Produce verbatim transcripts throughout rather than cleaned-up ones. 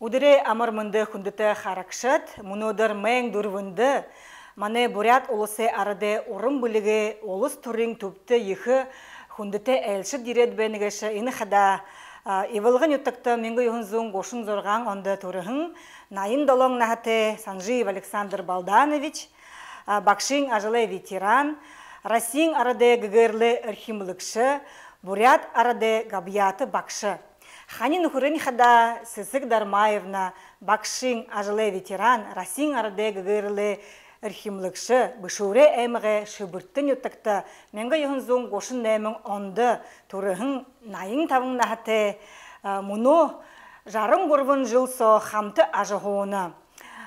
Үдэрэй амар мэндэ, хүндэтэ харагшад! Мүнөөдэр майн дүрбэндэ манай Буряад Уласай арадай уран бэлигэй улас түрын түбтэ ехэ хүндэтэ айлшад ерээд байна гээшэ. Энэ хадаа, а, Ивалга нютагта мянга юһэн зуун гушан зургаан ондо түрэһэн наян долоон наһатай Санжиев Александр Балданович, а, багшын ажалай ветеран, Россиин арадай гэгээрэлэй эрхимлэгшэ, буряад арадай габьяата багша. Хани нүхэрынь хадаа Сэсэг Дармаевна, багшын ажалай ветеран, Россиин арадай гэгээрэлэй эрхимлэгшэ, Бэшүүрэй аймагай Шэбэртэ нютагта мянга юһэн зуун гушан найман ондо түрэһэн наян табан наһатай, а, мүнөө жаран гурбан жэл соо хамта ажаһууна.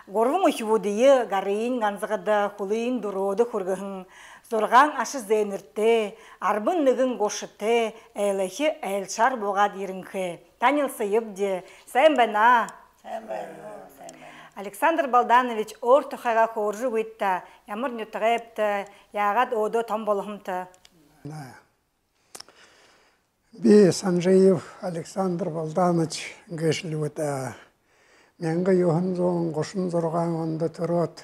Гурбан үхибүүдые: гарыень Ганзагада, хүлыень Дородо хүргэһэн, зургаан аша зээнэртэй, арбан нэгэн гушатай, айлайхи айлшаар буугаад ерэнхэй. Танилсаябди. Сайн байна. Сайн байна. Сайн байна. Александр Балданович, өөр тухайгаа хөөрэжэ үгыт даа. Ямар нютагайбта, яагаад өөдөө томо болоһомта? Би Санжиев Александр Балданович гээшэл бэд. Мянга юһэн зуун гушан зургаан ондо түрөөд,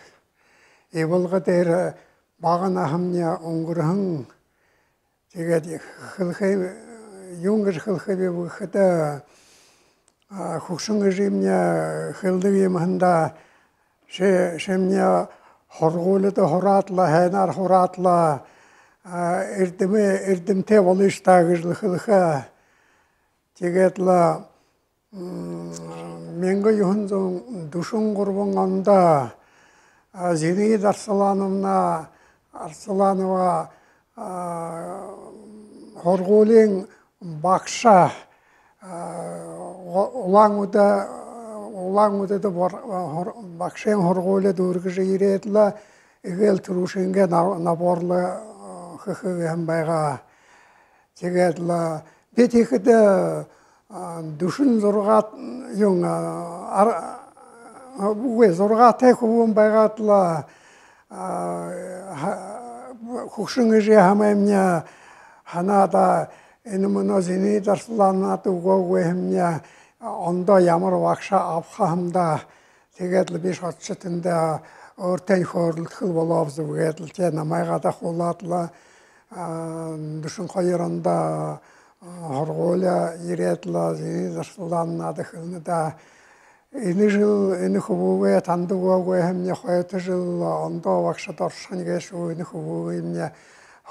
Ивалга дээрэ бага наһамни үнгэрһэн. Тиигээд хэлэхэ, юун гэжэ хэлэхэб гэхэдэ, а, хүгшэн эжымни хэлэдэг юм һэн даа: ши, шимни һургуулида һураад лэ, һайнаар һураад лэ, а, эрдэмэй, эрдэмтэй болыш даа гэжэл хэлэхэ. Тиигээд лэ, м, мянга юһэн зуун дүшэн гурбан ондо, а, Зинаида Арсалановна, Арсаланова, а, һургуулиин багша, а, Улаан-Үдэ, Улаан-Үдэдэ бор-, һур-, багшын һургуули дүүргэжэ ерээд лэ, эгээл түрүүшынгээ на-, набор лэ, а, хэхэ гэһэн байгаа. Тиигээд лэ би тиихэдэ, а, дүшэн зургаад, юун, а, ар-, а, үгы, зургаатай хүбүүн байгаад лэ, а, ха-, хүгшэн эжы һамаймни һанаа даа: энэ мүнөө Зинаида Арсалановнада үгөөгүй һэмни, ондоо ямар багша абаха һэм даа. Тиигээд лэ би шадажа тэндэ өөртэйнь хөөрэлдэхэл болооб зүб гээд лэ, тээ намайгаа дахуулаад лэ, а, дүшэн хоёр ондо, а, һургуули ерээд лэ, Зинаида Арсалановнада хэлэнэ даа: энэ жэл энэ хүбүүгээ танда үгөөгүй һэмни, хойто жэл ондоо багшада оршохонь гээшэ гү, энэ хүбүүгыемни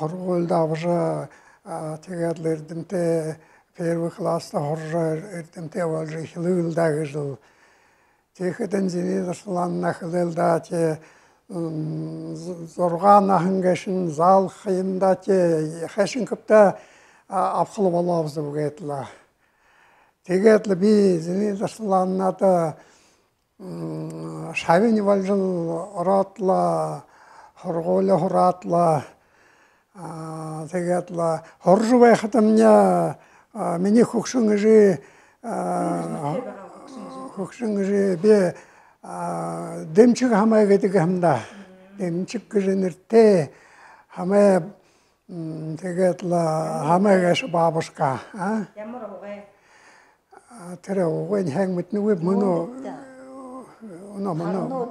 һургуулида абажа, а, тиигээд лэ эрдэмтэй, первый класста һуража, эрдэмтэй боложо эхилээл даа гэжэл. Тиихэдэнь Зинаида Арсалановна хэлээл даа: тээ, м, з-, зургаан наһан гээшэнь заал ха юм даа, тээ, хайшан хэбтээ, а, абахал болооб зүб гээд лэ. Тиигээд лэ би Зинаида Арсалановнада, м, шабинь боложол ороод лэ, һургуули һураад лэ, а, тиигээд лэ һуража байхадамни, а, минии хүгшэн эжы, а, хүгшэн эжы, би, а, Дэмчиг һамай гэдэг һэм даа. Дэмчиг гэжэ нэрэтэй һамай, м, тиигээд лэ һамай гээшэ бабушка, а? Ямар угай? А, тэрэ угайень һайн мэдэнэгүйб, мүнөө. Мүнөө, мүнөө.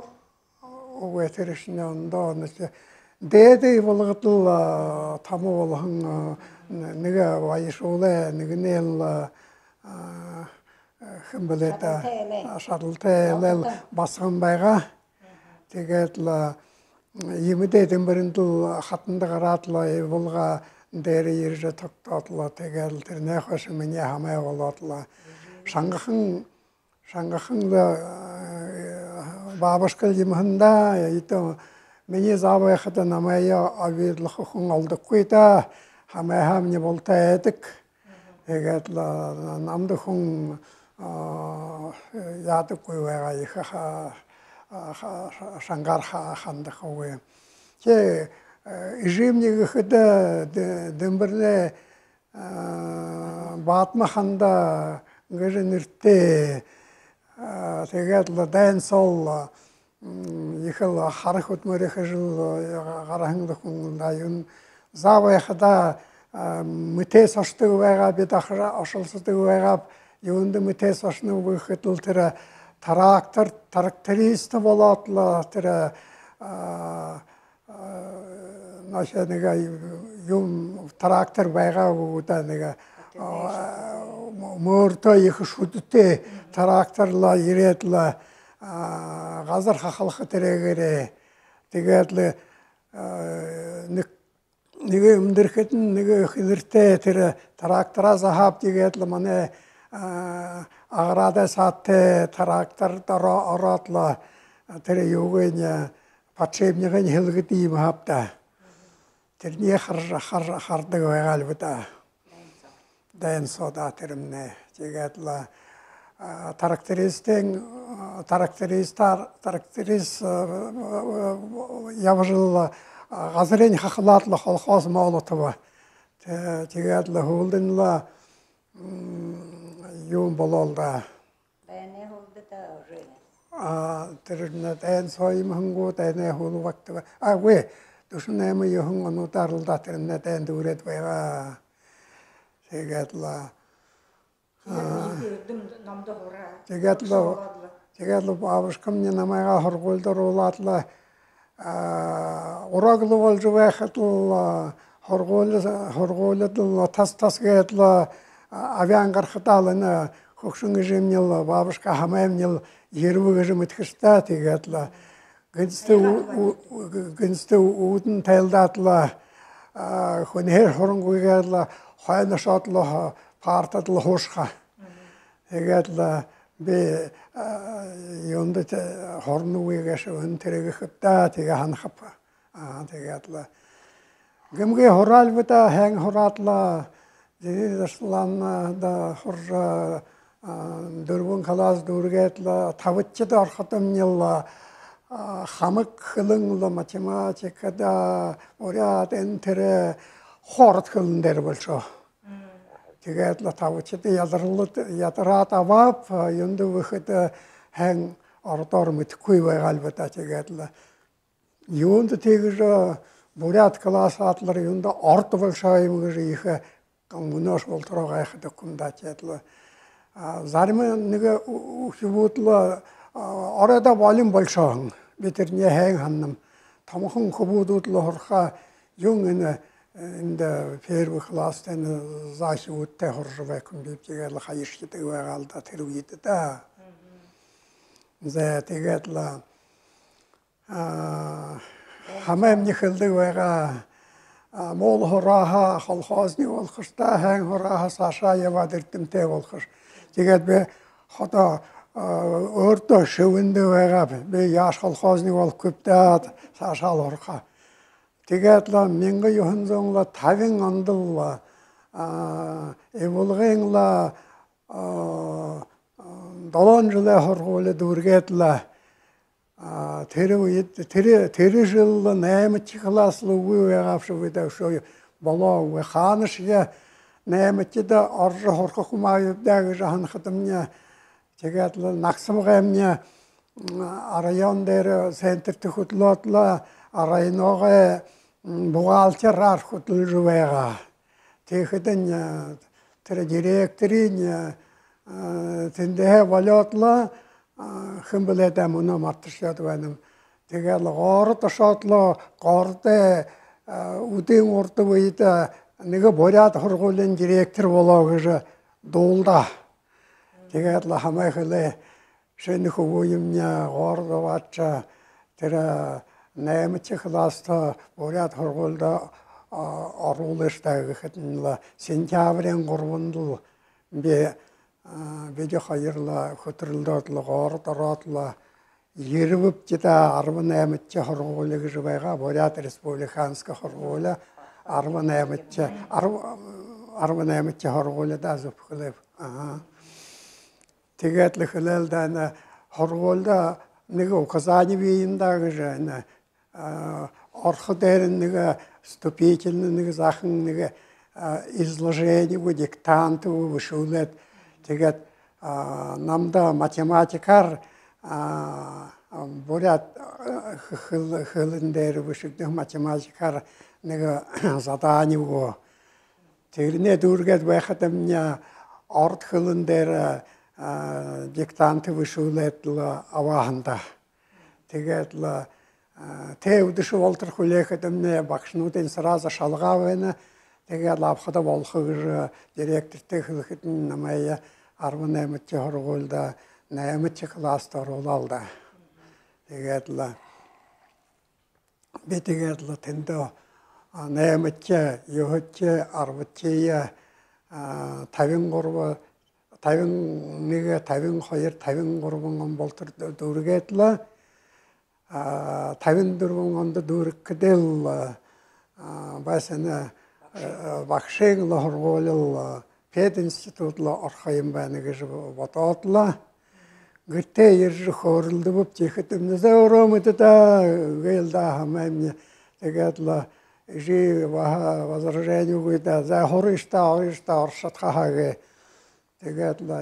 Үгы, тэрэшни ондоо, значит, дээдэ Ивалгада лэ, а, томо болоһон, а, н-, нэгэ баяшуулай, нэгэнээл, а, хэн бэлэй даа, шадалтай элээл, а, шадалтай элээл басаган байгаа. Тиигээд лэ, м, Эмэдэй Дэмбэрэндэл хатанда гараад лэ, Ивалга дээрэ ерэжэ тогтоод лэ, тиигээд лэ тэрэнэй хойшо минии һамай болоод лэ. Шангахан, шангахан лэ, э, бабушка лэ юм һэн даа, эдэ минии заа байхада намайе обидлаха хүн олдоггүй даа, һамайһаамни булта айдаг. Тиигээд лэ намда хүн, а, яадаггүй байгаа, ехэ ха-, а, ха-, шангаар ха-, хандахагүй. Тээ, э, эжымни гэхэдэ Дэ-, Дэмбэрэнэй, а, Баатма Ханда гэжэ нэрэтэй. А, тиигээд лэ дайн соол, м, ехэл хара хүдэлмэри хэжэл, э, гараһан лэ хүн даа. Юун, заа байхада, а, мэтээс ошодог байгаа, бидэ ошолсодог байгааб. Юундэ мэтээс ошоноб гэхэдэл, тэрэ трактор, тракторист болоод лэ, тэрэ, а, а, наашаа нэгэ юм, трактор байгаа гү даа, нэгэ, а, мө-, мөртөө ехэ шүдэтэй трактор лэ ерээд лэ, а, газар хахалха тэрээгээрээ. Тиигээд лэ, а, нэгэ нэгэ үндэрхэдэнь, нэгэ хэнэртэй тэрэ трактораа заһаабди, тиигээд лэ манай, а, аграрный садтай трактор доро ороод лэ, а, тэрэ юугыень, а, подшипнигынь һэлгэдэг юм ааб даа. Тэрэниие хар-, хар-, хардаг байгаал би даа. Дайн соо даа тэрэмнай. Тиигээд лэ, а, трактористын, а, трактористаар, тракторист, а, ябажал, а, газарынь хахалаад лэ колхоз Молотова. Тэ-, тиигээд лэ һүүлдэнь лэ, м, юун болоол даа. Дайнай һүүлдэ даа уже. А, тэрэмнай дайн соо юм һэн гү, дайнай һүүл багтаба. А, үгы, дүшэн найман, юһэн онуудаар лэ даа тэрэмнай дайн дүүрээд байгаа. Тиигээд лэ, а, тиигээд лэ, тиигээд лэ бабушкамни намайгаа һургуулида оруулаад лэ, а, ураг лэ болжо байхадал, а, һургуули, һургуулида лэ тас-тас гээд лэ, а, абяан гарахадаа лэ энэ хүгшэн эжымни лэ, бабушка хамаймни лэ ерэбэ гэжэ мэдэхэш даа, тиигээд лэ гэнтэ ү-, ү-, гэнтэ үүдэн тайлдаад лэ, а, хүнһөө һурангүйгөөр лэ хойно ошоод лэ партада лэ һуушаха. Тиигээд лэ би, а, юундэ тэ-, һуранагүйб гээшэб, эн тэрэ гэхэб даа, тиигээ һанахаб. Аа, тиигээд лэ гэмгүй һураал би даа, һайн һураад лэ, Зинаида Дарсалановнада һуража, а, дүрбэн класс дүүргээд лэ, табадахида ороходомни лэ, а, хамаг хэлэн лэ, математика даа, буряад, энэ тэрэ ород хэлэн дээрэ болошоо. Тиигээд лэ табадахида ядараад, ядараад абааб, а, юундэ гэхэдэ, а, һайн ородоор мэдэхэгүй байгаал би даа, тиигээд лэ. Юундэ тиигэжэ буряад класс аад лэ, юундэ ород болошоо юм гэжэ ехэ мүнөөшье болотороо гайхадаг хүм даа, тиигээд лэ. А, зарим нэгэ ү-, үхибүүд лэ, а, оройдоо болин болошоо һэн. Би тэрэниие һайн һананам. Томохон хүбүүдүүд лэ һураха, юун энэ, эндэ первый класс тэнь заа үхибүүдтэй һуража байха юм бибди гээд лэ хаяшадаг байгаал даа тэрэ үедэ даа. За, тиигээд лэ, а, хамаймни хэлэдэг байгаа, а, муу һурааһаа колхозник болохош даа, һайн һурааһаа саашаа ябаад эрдэмтэй болохош. Тиигээд би ходо, а, өөртөө шэбэнэдэг байгааб, би яашье колхозник болохогүйб даа, саашаал һураха. Тиигээд лэ мянга юһэн зуун лэ табин ондол, а, Ивалгын лэ, а, долоон жэлэй һургуули дүүргээд лэ, а, тэрэ үедэ, тэрэ, тэрэ жэл лэ наймадахи класс лэ үгы байгаа бшуу даа, үшөө болоогүй. Хаанашье наймадахида орожо һураха хүм ааб даа гэжэ һанахадамни, тиигээд лэ нагаса байгаамни, м, район дээрэ центртэ хүдэлөөд лэ, районойнгоо, м, бухгалтераар хүдэлжэ байгаа. Тиихэдэнь, а, тэрэ директорынь, а, а, тэндэһээ болёод лэ, а, хэн бэлэй даа, мүнөө марташоод байнам. Тиигээд лэ город ошоод лэ, городой, а, үдын урда үедэ нэгэ буряад һургуулиин директор болоо гэжэ дуулдаа. Тиигээд лэ хамаа хэлээ: «Шинии хүбүүемни город абаашаа, тэрэ наймадахи класста буряад һургуулида, а, оруулыш даа», — гэхэдэнь лэ сентябриин гурбанда лэ би, а, бидэ хоёр лэ хүтэрэлдөөд лэ город ороод лэ, ерэбэбди даа арбан наймадахи һургуули гэжэ байгаа, Буряад республиканска һургуули, арбан наймадахи, арб-, арбан наймадахи һургуули даа, зүб хэлээб. Аха. Тиигээд лэ хэлээл даа, энэ һургуулида нэгэ указани бии юм даа гэжэ, энэ, а, орохо дээрэнь нэгэ вступительна, нэгэ заахан нэгэ, а, изложени гү, диктант гү бэшүүлээд, тиигээд, а, намда математикаар, а, буряад, а, хэл-, хэлэн дээрэ бэшэгдэһэн математикаар нэгэ задани үгөө. Тэрэнээ дүүргээд байхадамни ород хэлэн дээрэ, диктант бэшүүлээд лэ абаа һэн даа. Тиигээд лэ тээ үдэшэ болотор хүлеэхэдэмни багшанарынь сразу шалгаа байна. Тиигээд лэ абахада болохо гэжэ директорта хэлэхэдэнь, намайе арбан наймадахи һургуулида наймадахи класста оруулаа л даа. Тиигээд лэ би тиигээд лэ тэндэ наймадахи, юһэдэхи, арбадахи, табин гурба, табин нэгэ, табин хоёр, табин гурбан он болотор дүүргээд лэ, табин дүрбэн ондо дүүргэхэдээ лэ, баһа энэ багшын лэ һургуули лэ, пединститут лэ орохо юм байна гэжэ бодоод лэ, гэртээ ерэжэ хөөрэлдэбэб. Тиихэдэмни: «Зай, өөрөө мэдэ даа», гээл даа хамаамни. Тиигээд лэ эжы баһа возражениегүй даа: «Зай, һурыш даа, һурыш даа, оршодхо һаа», гээ. Тиигээд лэ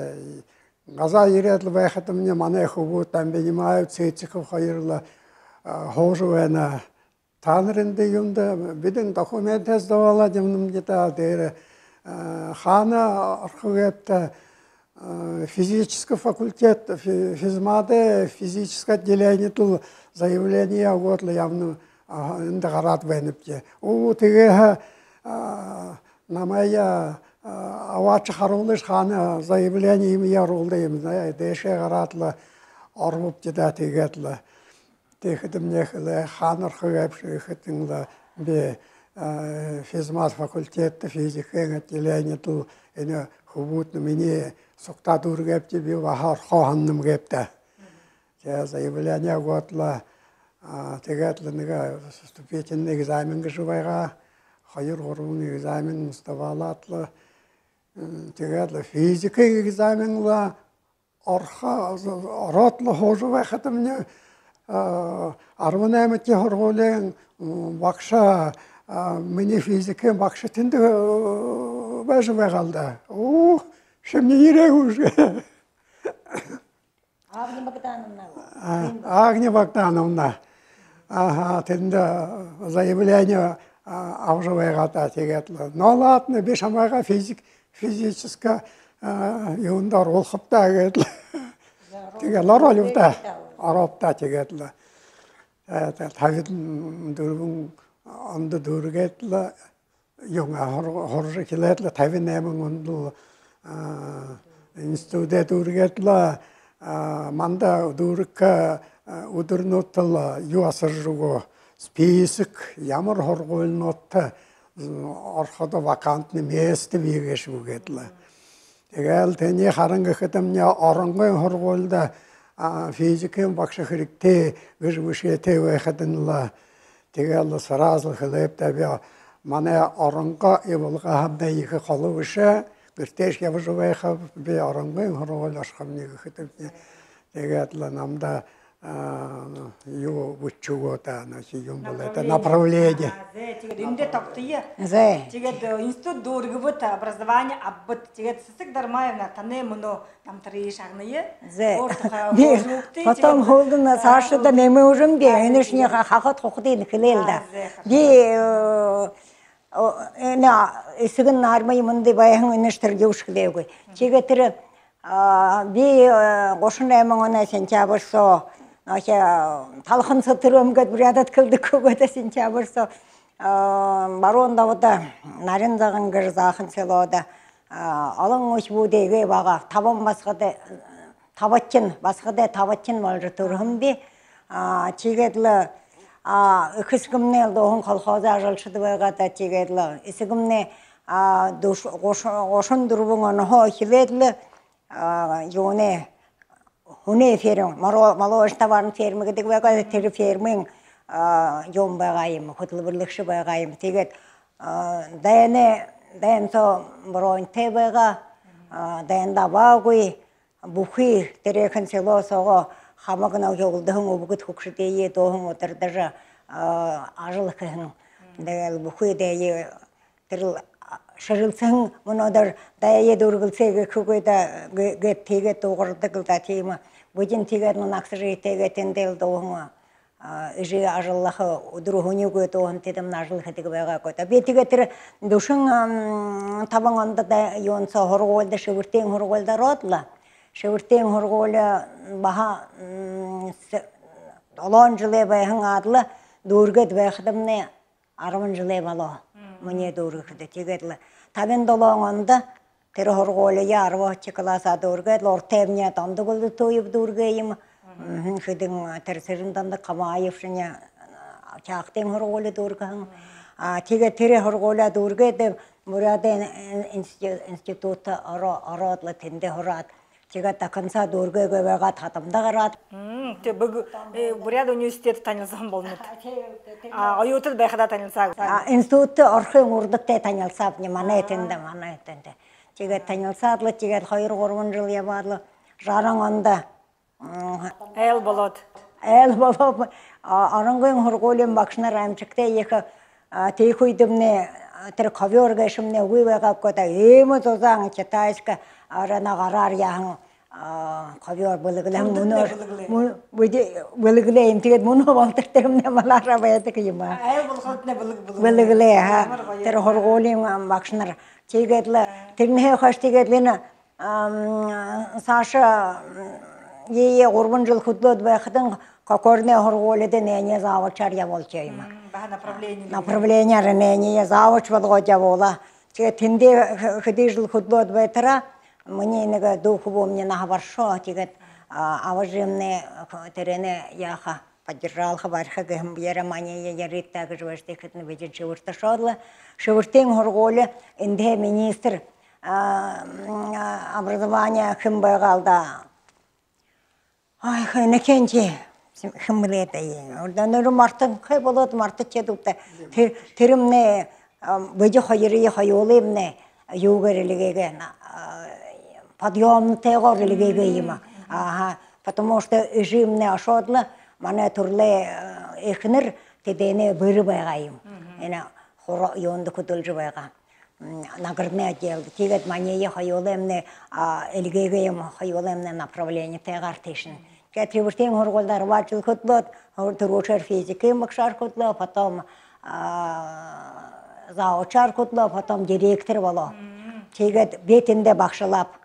газаа ерээд лэ байхадамни манай хүбүүд Амбинимаев, Цыцыков хоёр лэ һуужа байна. «Таанар эндэ юундэ, бидэ документээ сдаваад ябанабди даа, дээрэ хаана орохо гээбта, физический факультет, физмадай физический отделениедэ лэ заявление үгөөд лэ ябанаб, эндэ гараад байнабди». «Оо, тиигээ һаа, намайе абаашажа харуулыш, хаана заявление юумэеэ оруулдаг юм». Дээшээ гараад лэ оробобди даа. Тиигээд лэ тиихэдэмни хэлээ: «Хаана орохо гээбши?» гэхэдэнь лэ: «Би физмат факультетэ, физикын отделениедэ лэ, энэ хүбүүд минии сугтаа дүүргээбди, би баһа орохо һананам», гээб даа. Тиигээд заявление үгөөд лэ, тиигээд лэ нэгэ вступительный экзамен гэжэ байгаа, хоёр-гурбан экзамен сдавалаад лэ, тиигээд лэ физикын экзамен лэ орохо, ороод лэ һуужа байхадамни, арбан наймадахи һургуулиин багша, минии физикын багша тэндэ байжа байгаа л даа. «Оо, ши минии ерээ гүш?» Агния Богдановна. Агния Богдановна. Аха, тэндэ заявление абажа байгаа даа. Тиигээд лэ: «Ну ладно, би шамайгаа физик, физический юундэ оруулхаб даа», гээд лэ. Тиигээд лэ оробоб даа. Оробоб даа. Тиигээд лэ табин дүрбэн ондо дүүргээд лэ, юун, һур-, һуража эхилээд лэ, табин найман ондо лэ институдаа дүүргээд лэ, манда дүүргэхэ үдэрнүүдтэ лэ юу асаржа үгөө: список, ямар һургуулинуудта орходо вакантный место бии гээшэб гээд лэ. Тиигээд лэ тэниие харан гэхэдэмни, Оронгойн һургуулида физикын багша хэрэгтэй гэжэ бэшээтэй байхадань лэ, тиигээд лэ сразу хэлээб даа: «Би, манай Оронгой ябуулгаһаамнай ехэ холо бэшэ, гэртээшье ябажа байхаб, би Оронгойн һургуули орохомни», гэхэдэмни, тиигээд лэ намда юу, бэшэжэ үгөө даа, ну, юун болоо даа, направление. Направление. Зай, тиигээд эндэ тогтоё. Зай. Тиигээд институт дүүргэбэт, образование абабат, тиигээд Сэсэг Дармаевна, танай мүнөө намтарые шагная. Зай. Өөр тухай би һуужа үгыт, потом тиигээд хойно саашадаа нэмэжэ үгэхэм би, энэшни хахад хухадынь хэлээл даа. Зай, хорошо. Би энэ Эсэгын армиин юумэндэ байһан, энэш тэрэ юушье хэлээгүй. Тиигээд тэрэ би гушан найман оной сентябрь соо, ноохи, талхан сатырам гээд буряадууд хэлэдэг гү гээд, сентябрь соо Баруун Дободо, Нарин-Заган гэжэ заахан селодо олон үхибүүдэй эгээ бага, табан басагадаа, табадахинь, басагадаа табадахинь боложо түрэһэн би. Тиигээд лэ эхэ эсэгэмнай лэ дууһан колхозой ажалшад байгаа даа, тиигээд лэ эсэгэмнай дүш-, гуш-, гушан дүрбэн онһоо эхилээд лэ юунэй, һүнэй ферм, моро-, молочно-товарный ферма гэдэг байгаа, тэрэ фермын юун байгаа юм, хүтэлбэрилэгшэ байгаа юм. Тиигээд дайнай, дайн соо броньтой байгаа, дайнда абаагүй, бүхы тэрээхэн село соогоо хамаг нүгөө, үлдэһэн үбгэд хүгшэдые дууһан ударжа ажал хэһэн. Тиигээл бүхы дайе тэрэл шэрэлсэһэн, мүнөөдэр дайе дүүргэлсээ гэхэ үгы даа гээд, тиигээд дуугардаг л даа, тиимэ. Бидэн тиигээд нагаса жэшээтэйгээ тэндэл дууһан эжы ажаллаха, үдэр һүнигүй дууһан тэдэмнай ажал хэдэг байгаа гү даа. Би тиигээд тэрэ дүшэн табан ондо даа юун соо һургуулида, Шэбэртын һургуулида ороод лэ, Шэбэртын һургуули баһа, м, с-, долоон жэлэй байһан аад лэ дүүргээд байхадамни, арбан жэлэй болоо. Мгм. Минии дүүргэхэдэ. Тиигээд лэ табин долоон ондо тэрэ һургуулияа арбадахи классаа дүүргээд лэ, урдамни Дондок Улзытуев дүүргээ юм. Мгм. Мгм, хэдэн, тэрэ Сэрэн-Дондог Хамаев шэнги, а, Чагтын һургуули дүүргэһэн. Мгм. А, тиигээд тэрэ һургуулияа дүүргээд, Буряадай ин-, инсти-, институтта оро-, ороод лэ тэндэ һураад. Тиигээд до конца дүүргээгүй байгаад, хадамда гараад. Мм, тэ бүг-, э, Буряад университедтэ танилсаһан болонот. А, оюутад байхадаа танилсаагүй. А, институтта орохын урда тээ танилсаабди, манай тэндэ, манай тэндэ. Тиигээд танилсаад лэ, тиигээд хоёр-гурбан жэл ябаад лэ, жаран ондо, м, айл болоод. Айл болоо. А, Оронгойн һургуулиин багшанар аймшагтай ехэ, а, тиихэ үедэмни, а, тэрэ ковёр гээшэмни үгы байгаа гү даа, иимэ зузаан китайска, а, оройноо гараар яаһан, а, ковёр бэлэглэһэн. Хүндэтнай мүнөө бэлэглээ. Мүн-, бүди-, бэлэглээ юм. Тиигээд мүнөө болотор тэрэмни малаараа байдаг юм аа. Айл болоходотнай бэлэг-, бэлэглээ. Бэлэглээ, ха. Ямар гоё. Тэрэ һургуулиин, а, багшанар. Тиигээд лэ, а, тэрэнһээ хойшо тиигээд лэ энэ, ам, саашаа, м, ие, ие гурбан жэл хүдэлөөд байхадань, Кокоринай һургуулида энээниие завучаар ябуулжа юм аа. Мм, баһа направление. Направлениеэр энээниие завуч болгоод ябуулаа. Тиигээд тэндээ хэ-, хэды жэл хүдэлөөд байтараа, минии нэгэ дүү хүбүүмни наһа баршоо. Тиигээд, а, абажымни, х-, тэрэнээ яаха, поддержалха, бариха гэһэн бэеэрээ, маниие ерыт даа гэжэ байжа, тиихэдэнь бидэ Шэбэртэ ошоод лэ, Шэбэртын һургуули, эндэһээ министр, а, м, а, образование хэн байгаал даа. Ой, хэн, Иннокентий, хэн бэлэй даа. Урда нэрэ мартанхай болоод, мартажа ядагта. Тэ-, тэрэмни, а, бидэ хоёрые хоюулыемни юугээр эльгээгээ, а, подъёмнотойгоор эльгээгээ юм аа. Мгм. Аха, потому что эжымни ошоод лэ, манай түрэлэй, э, эхэнэр тэдэнэй бэри байгаа юм. Мгм. Энэ хура юундэ хүдэлжэ байгаа. М, наградный отдел. Тиигээд маниие хоюулыемни, а, эльгээгээ юм, хоюулыемни направлениетойгоор тиишэнь. Тиигээд Шэбэртын һургуулида арбаад жэл хүдэлөөд, һур-, түрүүшээр физикын багшаар хүдэлөө, потом, а, завучаар хүдэлөө, потом директор болоо. Мм. Тиигээд би тэндэ багшалааб.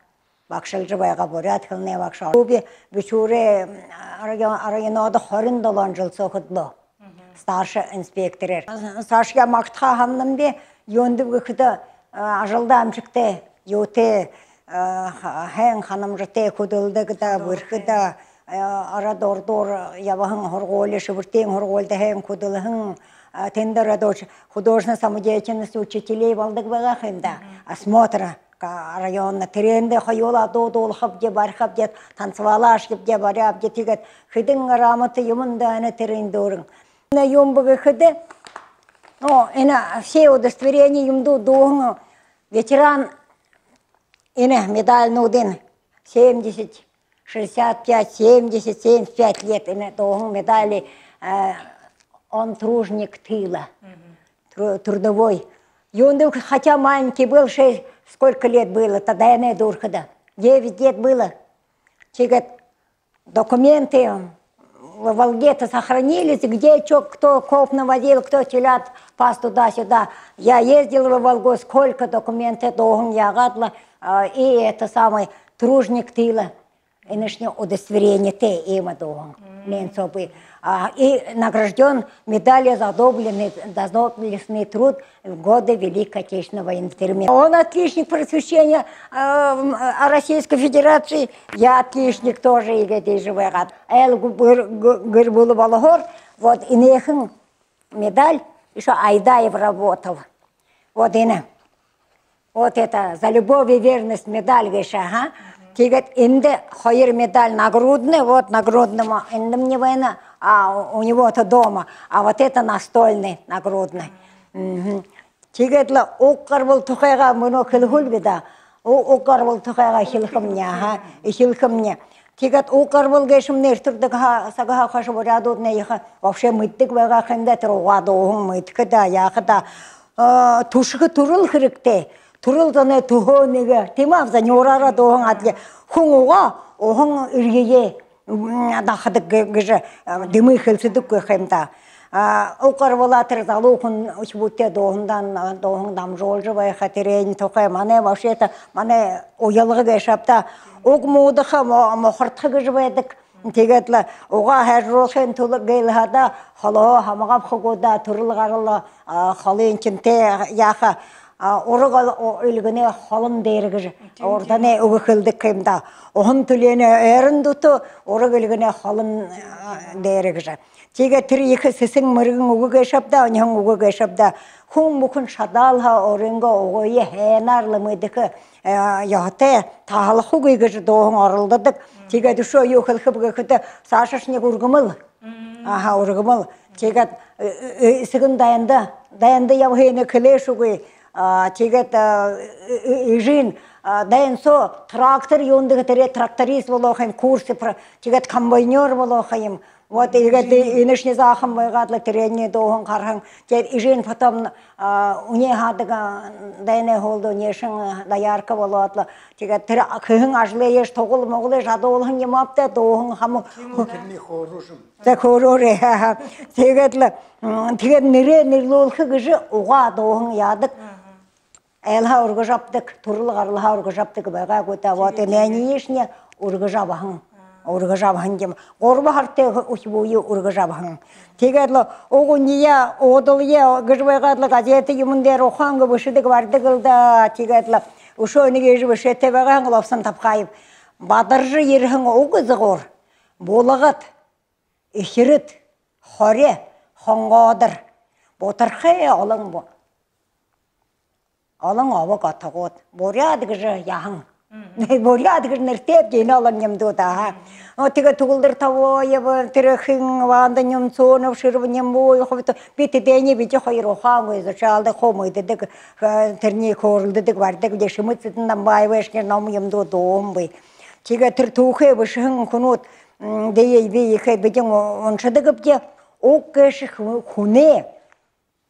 Багшалжа байгаа, буряад хэлэнэй багша. Би Бэшүүрэй, м, район-, районодо хорин долоон жэл соо хүдэлөө. Мгм. Старший инспекторээр. Саашаа магтахаа һананам би, юундэб гэхэдэ, а, ажалдаа аймшагтай, юутэй, а, ха-, һайн һанамжатай, хүдэлдэг даа, бэрхэ даа, а, арад урдуур ябаһан һургуули, Шэбэртын һургуулида һайн хүдэлһэн, а, тэндэ радоч-, художественная самодеятельность учителей болодог байгаа ха юм даа. Мгм. Осмотр. Ка-, районно. Тэрээндэ хоюулаа дуу дуулахабди, барихабди, танцевалаашьебди, баряабди, тиигээд хэдэн грамота юумэн даа энэ тэрэнь дүүрэн. Энэ юун бэ гэхэдэ, ну, энэ все удостоверения юумэн дууһан ветеран, энэ медальнуудынь семьдесят, шестьдесят пять, семьдесят, семьдесят пять лет, энэ дууһан медали, э, он труженик тыла. Мгм. Тру-, трудовой. Юундэ, хотя маленький был, шесть, сколько лет было, тогда энээ дүүрэхэдэ? Девять лет было. Тиигээд документы в Волге-то сохранились, где чё, кто коп навозил, кто телят пас туда-сюда. Я ездил в Волгу, сколько документов дууһан яагаад лэ, а, и это самое, труженик тыла. Энэшни удостоверениетэй иимэ дууһан. Мм. Нэн собы. А, и награждён медалью за доблестный, за доблестный труд в годы Великой Отечественной войны. Три ме-, он отличник просвещения, а, м, а, Российской Федерации, я отличник тоже, иигээд иижэ байгаад. Айл гү-, гэр-, гэр-, гэр бүлэ болоһоор, вот, энээхэн медаль ещё Айдаев работал. Вот энэ. Вот это, «За любовь и верность» медаль гээшэ, ага. Тиигээд эндэ хоёр медаль нагрудный, вот нагрудный ма-, эндэмни байна, а у, у него-то дома. А вот это настольный, нагрудный. Мгм. Тиигээд лэ уг гарбал тухайгаа мүнөө хэлэхэл би даа. У-, уг гарбал тухайгаа хэлэхэмни, ага, хэлэхэмни. Тиигээд уг гарбал гээшэмни эртэ урда ха-, сагһаа хойшо буряадууднай ехэ вообще мэдэдэг байгаа ха юм даа, тэрэ угаа дууһан мэдэхэ даа, яаха даа. Э, түшэхэ түрэл хэрэгтэй. Түрэл зоной түһөө нэгэ, тиимэ аабза, нюураараа дууһан адли. Хүн угаа, уһан эрьеэ, м, дахадаг гэ-, гэжэ, э, дэмы хэлсэдэг гэхэ юм даа. А, уг гарбалаа тэрэ залуу хүн үхибүүдтэ дууһандаа, а, дууһан дамжуулжа байха, тэрээн тухай манай вообще-то, манай уялга гээшэ ааб даа. Уг муудаха, мо-, мухардаха гэжэ байдаг. Тиигээд лэ угаа хайжаруулхын тула гээл хадаа холоһоо хамаг абаха гү даа, түрэл гарал, а, холын тэнтэй яаха, а, ураг ол-, о-, элгэнэй холон дээрэ гэжэ. Тиимэ, урданай тиимэ. Үгэ хэлэдэг юм даа. Уһан түлеэнэй ойрон дүтэ, ураг элгэнэй холон, а, дээрэ гэжэ. Тиигээд тэрэ ехэ сэсэн мэргэн үгэ гээшэ ааб даа, оньһон үгэ гээшэ ааб даа. Хүн бүхэн шадаал һаа, өөрынгөө угые һайнаар лэ мэдэхэ, э, ёһотой, таһалхагүй гэжэ дууһан оролдодог. Тиигээд үшөө юу хэлэхэб гэхэдэ, саашань нэгэ үргэмэл. Аха, үргэмэл. Тиигээд, э, э, эсэгэн дайнда, дайнда ябаһыень хэлээшэгүй. А, тиигээд, а, э, э, эжынь, а, дайн соо трактор юундэб, тэрэ тракторист болоо ха юм, курсы про-, тиигээд комбайнёр болоо ха юм. Вот, иигээд энэшни заахан байгаад лэ, тэрэниие дууһан хараһан. Тиигээд эжынь потом, а, үнеэ һаадаг, а, дайнай һүүлдэ үнеэшэн, а, доярка болоод лэ. Тиигээд тэрэ хэһэн ажалыешни тугал-мугалай жадуулһан юм ааб даа, дууһан хамаг. Тиимэ. Тэрэнэй хөөрөөр юм. За, хөөрөөр. Тиигээд лэ, м, тиигээд нэрээ нэрлүүлхэ гэжэ угаа дууһан яадаг. Айлһаа үргэжэ абадаг, түрэл гаралһаа үргэжэ абадаг байгаа гү даа. Вот, энээниешни үргэжэ абаһан. Үргэжэ абаһан юм. Гурба һаратай үхибүүе үргэжэ абаһан. Тиигээд лэ уг үнеэ, уудалые гэжэ байгаад лэ газетэ юумэн дээрэ ухаангүй бэшэдэг баридаг лэ даа. Тиигээд лэ үшөө нэгэ иигэжэ бэшээтэй байгаа һэн, Лопсон Тапхаев. Бадаржа ерэһэн уг изагуур: булагад, эхирэд, хори, хонгоодор, бутархай олон бу-, олон обог отогууд. Буряад гэжэ яһан. Буряад гэжэ нэрэтэй бди энэ олон юумэн даа. О, тиигээд Түгэлдэр Тобоев, тэрэ хэн, Ванда Немцова, Ширва Нембуев, хубита, би тэдэниие бидэ хоёр ухаангүй изучалдаг, хуу мэдэдэг, э, тэрэнээ хөөрэлдэдэг, баридаг, дээшэмэ Цыден Дамбаевайшни ном юумэн даа дууһан бии. Тиигээд тэрэ түүхэ бэшэһэн хүнүүд, м, дээдэ би ехэ бидэн уншадагбди, уг гээшэ хү-, хүнэй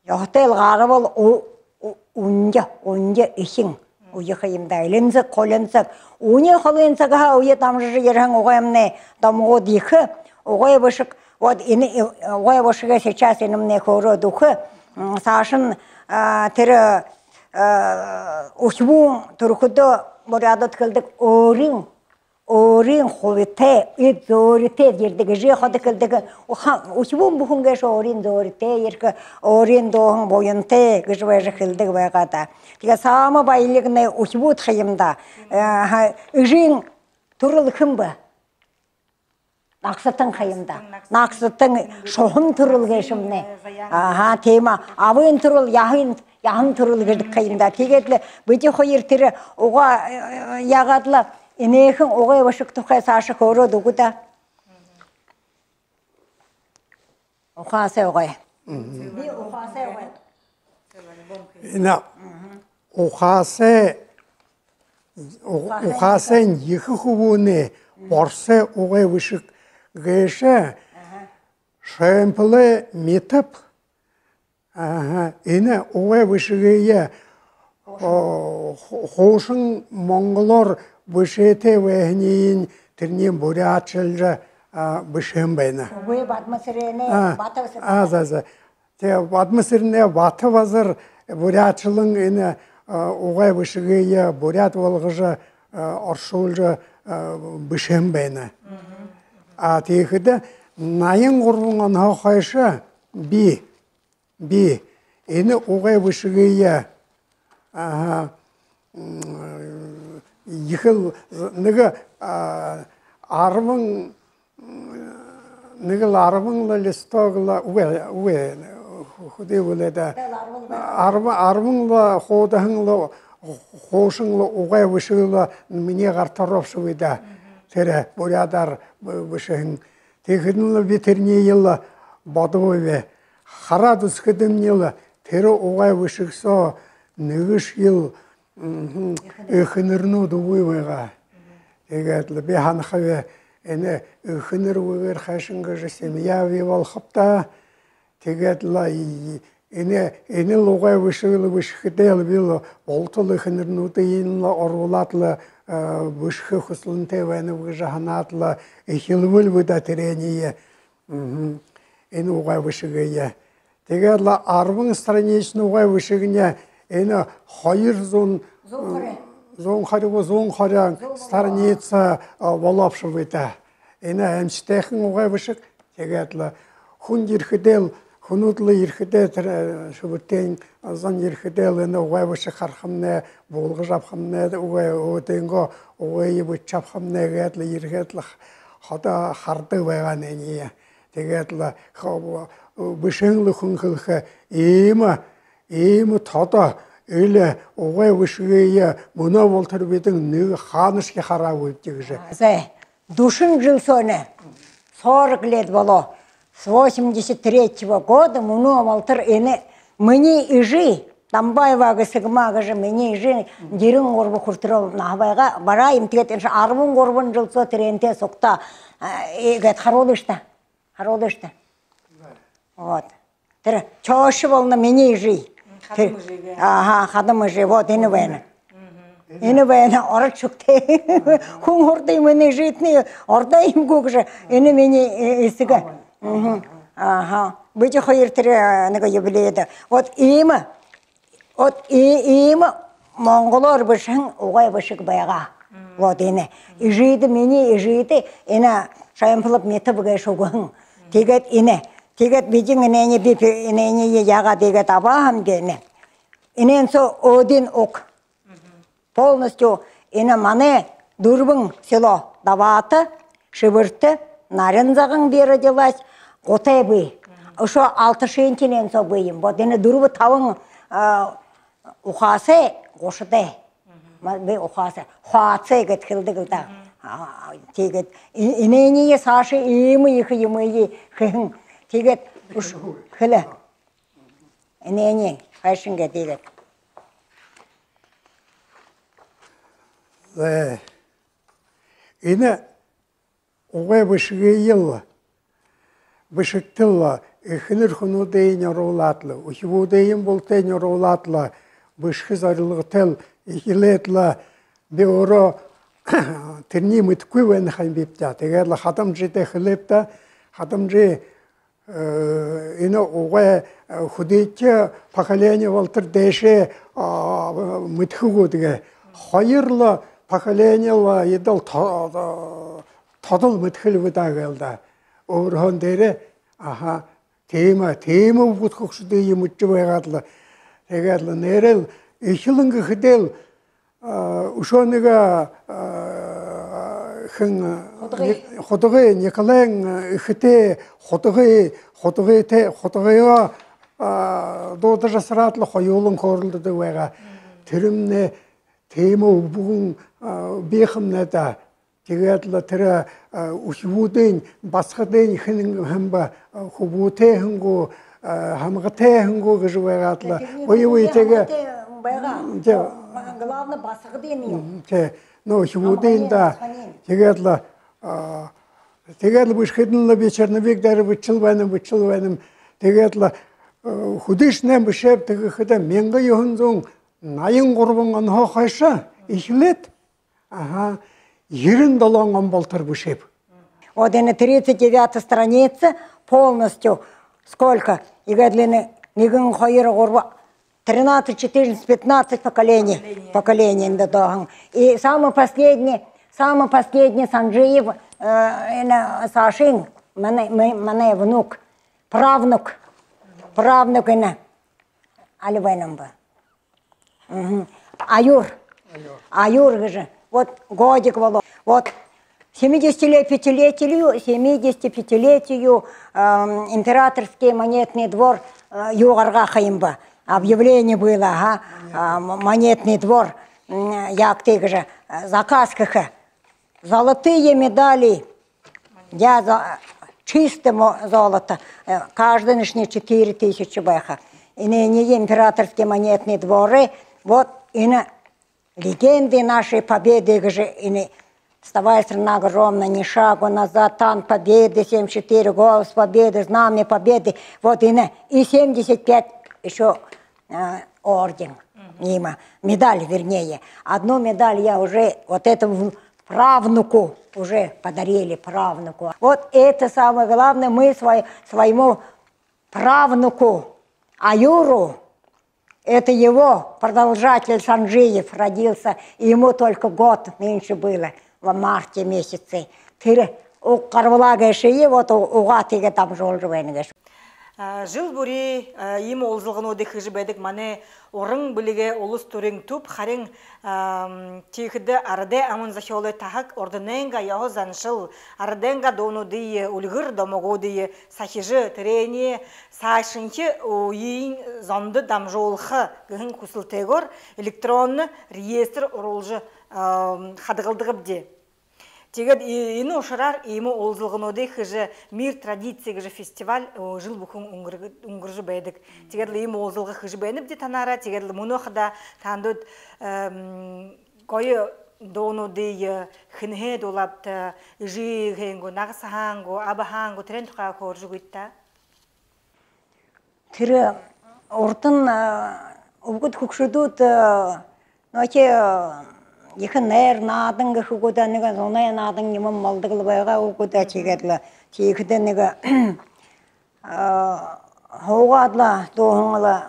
ёһотой лэ гарбал у-, у-, унжа, унжа эхин үе ха юм даа. Элинсэг, хулинсаг. Үни холын сагһаа үе дамжажа ерэһэн угаймнай домогууд ехэ. Угай бэшэг, вот энэ, э, угай бэшэгээ сейчас энэмнай хөөрөөд үгэхэ. М, саашань, а, тэрэ, а, үхибүүн түрэхэдөө буряадууд хэлэдэг өөрын өөрын хубитай, эд зөөритэй ерэдэг гэжэ ходо хэлэдэг. Уха-, үхибүүн бүхэн гээшэ өөрын зөөритэй ерэхэ, өөрын дууһан буянтай гэжэ байжа хэлэдэг байгаа даа. Тиигээ самый баялигнай үхибүүд ха юм даа. Э, ха, эжын түрэл хэн бэ? Нагасатан ха юм даа. Нагасатан, шуһан түрэл гээшэмнай. Аха, тиимэ. Абын түрэл яһан, яһан түрэл гэдэг ха юм даа. Тиигээд лэ бидэ хоёр тэрэ угаа, э, яагаад лэ энээхэн угай бэшэг тухай саашань хөөрөөд үгыт даа. Ухаасай угай. Би ухаасай угай. Энэ ухаасай, у-, ухаасай ехэ хүбүүнэй борсой угай бэшэг гээшэ Шойнпалай Митап. Аха, энэ угай бэшэгые, о, ху-, хуушан монголоор бэшээтэй байһаниинь тэрэниие буряадшалжа, а, бэшэһэн байна. Үгы, Бадмасэрэнэй Бата. А, за, за. Тээ, Бадмасэрэнэй Бата базар буряадшалан энэ, а, угай бэшэгые буряад болгожо, а, оршуулжа, а, бэшэһэн байна. А, тиихэдэ наян гурбан онһоо хойшо би, би энэ угай бэшэгые, аха, м, ехэл нэгэ, а, арбан, нэгэл арбан лэ листок лэ, үгы, үгы, хэды бэлэй даа. Арбан, арбан лэ хуудаһан лэ, хуушан лэ угай бэшэг лэ минии гарта оробшогүй даа. Тэрэ буряадаар бэ-, бэшэһэн. Тиихэдэнь лэ би тэрэниие лэ бодобобби. Хараад үзэхэдэмни лэ тэрэ угай бэшэг соо нэгэшье лэ, мгм, эхэнэрнүүд үгы байгаа. Тиигээд лэ би һанахаб, энэ эхэнэр үгыгөөр хайшан гэжэ семья бии болохоб даа. Тиигээд лэ и-, энэ, энэл угай бэшэг лэ бэшэхэдээ лэ би лэ бултал эхэнэрнүүдыень лэ оруулаад лэ, э, бэшэхэ хүсэлэнтэй байнаб гэжэ һанаад лэ эхилбэл би даа тэрэниие. Мгм. энэ угай бэшэгые. Тиигээд лэ арбан страницын угай бэшэгынь энэ хоёр зуун, зуун хорин. Зуун хорин гү, зуун хорин страница, а, болообшо бэд даа. Энэ аймшагтайхан угай бэшэг. Тиигээд лэ хүн ерэхэдээл, хүнүүд лэ ерэхэдээ, тэрэ, э, Шэбэртын зон ерэхэдээл энэ угай бэшэг харахамнай, буулгажа абахамнай, угай, өөһэдынгөө угые бэшэжэ абахамнай гээд лэ ерэхэдэл ходо хардаг байгаа энээниие. Тиигээд лэ хо-, бэшэһэн лэ хүн хэлэхэ: «Иимэ, иимэ тодо или угай бэшэгые мүнөө болотор бидэ нэгэ хаанашье хараагүйбди», — гэжэ. Зэ, дүшэн жэл соо, сорок лет болоо. С восемьдесят третьего года мүнөө болотор энэ минии эжы Дамбаева Гэсэгма гэжэ, минии эжы ерэн гурба хүрэтэр наһа байгаа. Бараа юм, тиигээд энэ арбан гурбан жэл соо тэрээнтэй сугтаа, э, иигээд харуулыш даа. Харуулыш даа. Вот. Тэрэ тёшэ болоно минии эжы. Хадам эжы. Аха, хадам эжы. Вот, энэ байна. Энэ байна, ород шүгтэй. Хүн һурадаг юм, энэ эжытнай ородой юм гү гэжэ. Энэ минии, э, эсэгэ. Аха. Бидэ хоёр тэрэ, э, нэгэ юбилейдэ. Вот иимэ. Вот и-, иимэ монголоор бэшэһэн угай бэшэг байгаа. Вот энэ. Эжыдэ, минии эжыдэ энэ Шоймпалов Митов гээшэ үгэһэн. Тиигээд энэ. Тиигээд бидэ энээниие, би пе-, энээниие яагаад иигээд абаа һэмби, энэ. Энээн соо өөдын уг. Полностью энэ манай дүрбэн село: Даваата, Шэбэртэ, Нарин-Заган, би родилась, Гутай бии. Үшөө Алташын тэнэн соо бии юм. Вот энэ дүрбэ-табан, а, ухаасай, гушадай. Ма-, би ухаасай, хуасай гээд хэлэдэг лэ даа. А, тиигээд э-, энээниие саашаа иимэ ехэ юумые хэһэн. Тиигээд үш-, хэлэ. Энээниие хайшан гээд иигээд. Зэ. Энэ угай бэшэгыел, бэшэгтэл эхэнэр хүнүүдые оруулаад лэ, үхибүүдыем бултыень оруулаад лэ, бэшэхэ зорилготой лэ эхилээд лэ, би өөрөө тэрэниие мэдэхэгүй байна һэмбиб даа. Тиигээд лэ хадамжадаа хэлээб даа. Хадамжа Э, энэ угай, э, хэдышье поколени болотор дээшээ, а, мэдэхэгүйб даа. Хоёр лэ поколени лэ эдэл то-, тодол мэдэхэл бэд даа гээл даа. Өөрһөөн дээрээ, аха, тиимэ, тиимэ бүхы хүгшэдые мэдэжэ байгаад лэ. Тиигээд лэ нээрээ лэ эхилэн гэхэдээ лэ, а, үшөө нэгэ, а, хэн, Худагы. Ни-, Худагы, Николайн, а, эхэтэй Худагы, Худагытай, Худагыгаа, а, дуудажа асараад лэ хоюулан хөөрэлдэдэг байгаа. Тэрэмнай тиимэ үбгэн, а, бии һэмнай даа. Тиигээд лэ тэрэ, а, үхибүүдынь, басагадынь хэн һэм бэ, а, хүбүүтэй һэн гү, а, һамгатай һэн гү гэжэ байгаад лэ. Тэрэнь бэе бэетэйгээ хамаатай байгаа. Тээ. Главное, басагадынь юм. Тээ. Ну, үхибүүдынь даа. Хамгатай басагадынь. Тиигээд лэ, а, тиигээд лэ бэшэхэдэнь лэ би черновик дээрэ бэшэжэл байнам, бэшэжэл байнам. Тиигээд лэ, а, хэдышье бэшээб гэхэдэ, мянга юһэн зуун наян гурбан онһоо хойшо эхилээд, аха, ерэн долоон он болотор бэшээб. Вот энэ тридцать девятая страница полностью. Сколько? Иигээд лэ энэ нэгэн, хоёр, гурба, тринадцать, четырнадцать, пятнадцать поколений. Поколение. Поколение, да, да. И самый последний, самый последний Санжиев, э, энэ Сашин, манай, ма-, манай внук, правнук. Правнук энэ. Али байнам бэ. Мгм. Аюр. Аюр. Аюр гэжэ. Вот годик болоо. Вот семидесятипятилетию, семидесятипятилетию, эм, императорский монетный двор, э, юу гаргаха юм бэ. Объявление было, ага. А, м-, монетный двор, м, яагты гэжэ, э, заказ хэхэ. Золотые медали. Я за-, чисто мо-, золото. Э, каждый нынешний четыре тысячи байха. Энээниие императорский монетный дворы. Вот, энэ легенды нашей победы гэжэ, энэ «Вставай, страна огромная», «Ни шагу назад», «Танк победы», «Семь четыре», «Голос победы», «Знамя победы». Вот, энэ и семьдесят пять ещё, э, орден. Мгм. Има. Медаль, вернее. Одну медаль я уже, вот эту в-, правнуку уже подарили, правнуку. Вот это самое главное, мы свой, своему правнуку Аюру, это его продолжатель Санджиев родился, и ему только год нынче было, в марте месяце. Тэрэ уг гарбалаа гээшые, вот у-, угаа тиигээд дамжуулжа байна гээшэ. А, жэл бүри, а, иимэ уулзалгануудые хэжэ байдаг манай уран бэлигэй улас түрын түб, харин, ам, тиихэдэ арадай аман зохёолой таһаг, урданайнгаа ёһо заншал, арадайнгаа дуунуудые, үльгэр домогуудые сахижа, тэрээниие саашанхи үеын зондо дамжуулха гэһэн хүсэлтэйгөөр электронно реестр оруулжа, ам, хадагалдагбди. Тиигээд и-, энэ ушараар иимэ уулзалгануудые хэжэ, «Мир традиций» гэжэ фестиваль, о, жэл бүхэн үнгэр-, үнгэржэ байдаг. Тиигээд лэ иимэ уулзалга хэжэ байнабди танаараа. Тиигээд лэ мүнөө хадаа таанадууд, эм, гоё дуунуудые, э, хэнһээ дуулаабта, эжыһээн гү, нагасаһаан гү, абаһаан гү, тэрээн тухай хөөрэжэ үгыт даа. Тэрэ урдань, а, үбгэд хүгшэдүүд, а, нөөхи, а, ехэ найр наадан гэхэ гү даа, нэгэ зунай наадан юумэн болдог лэ байгаа гү даа, тиигээд лэ, тиихэдэ нэгэ, а, һуугаад лэ дууһан лэ,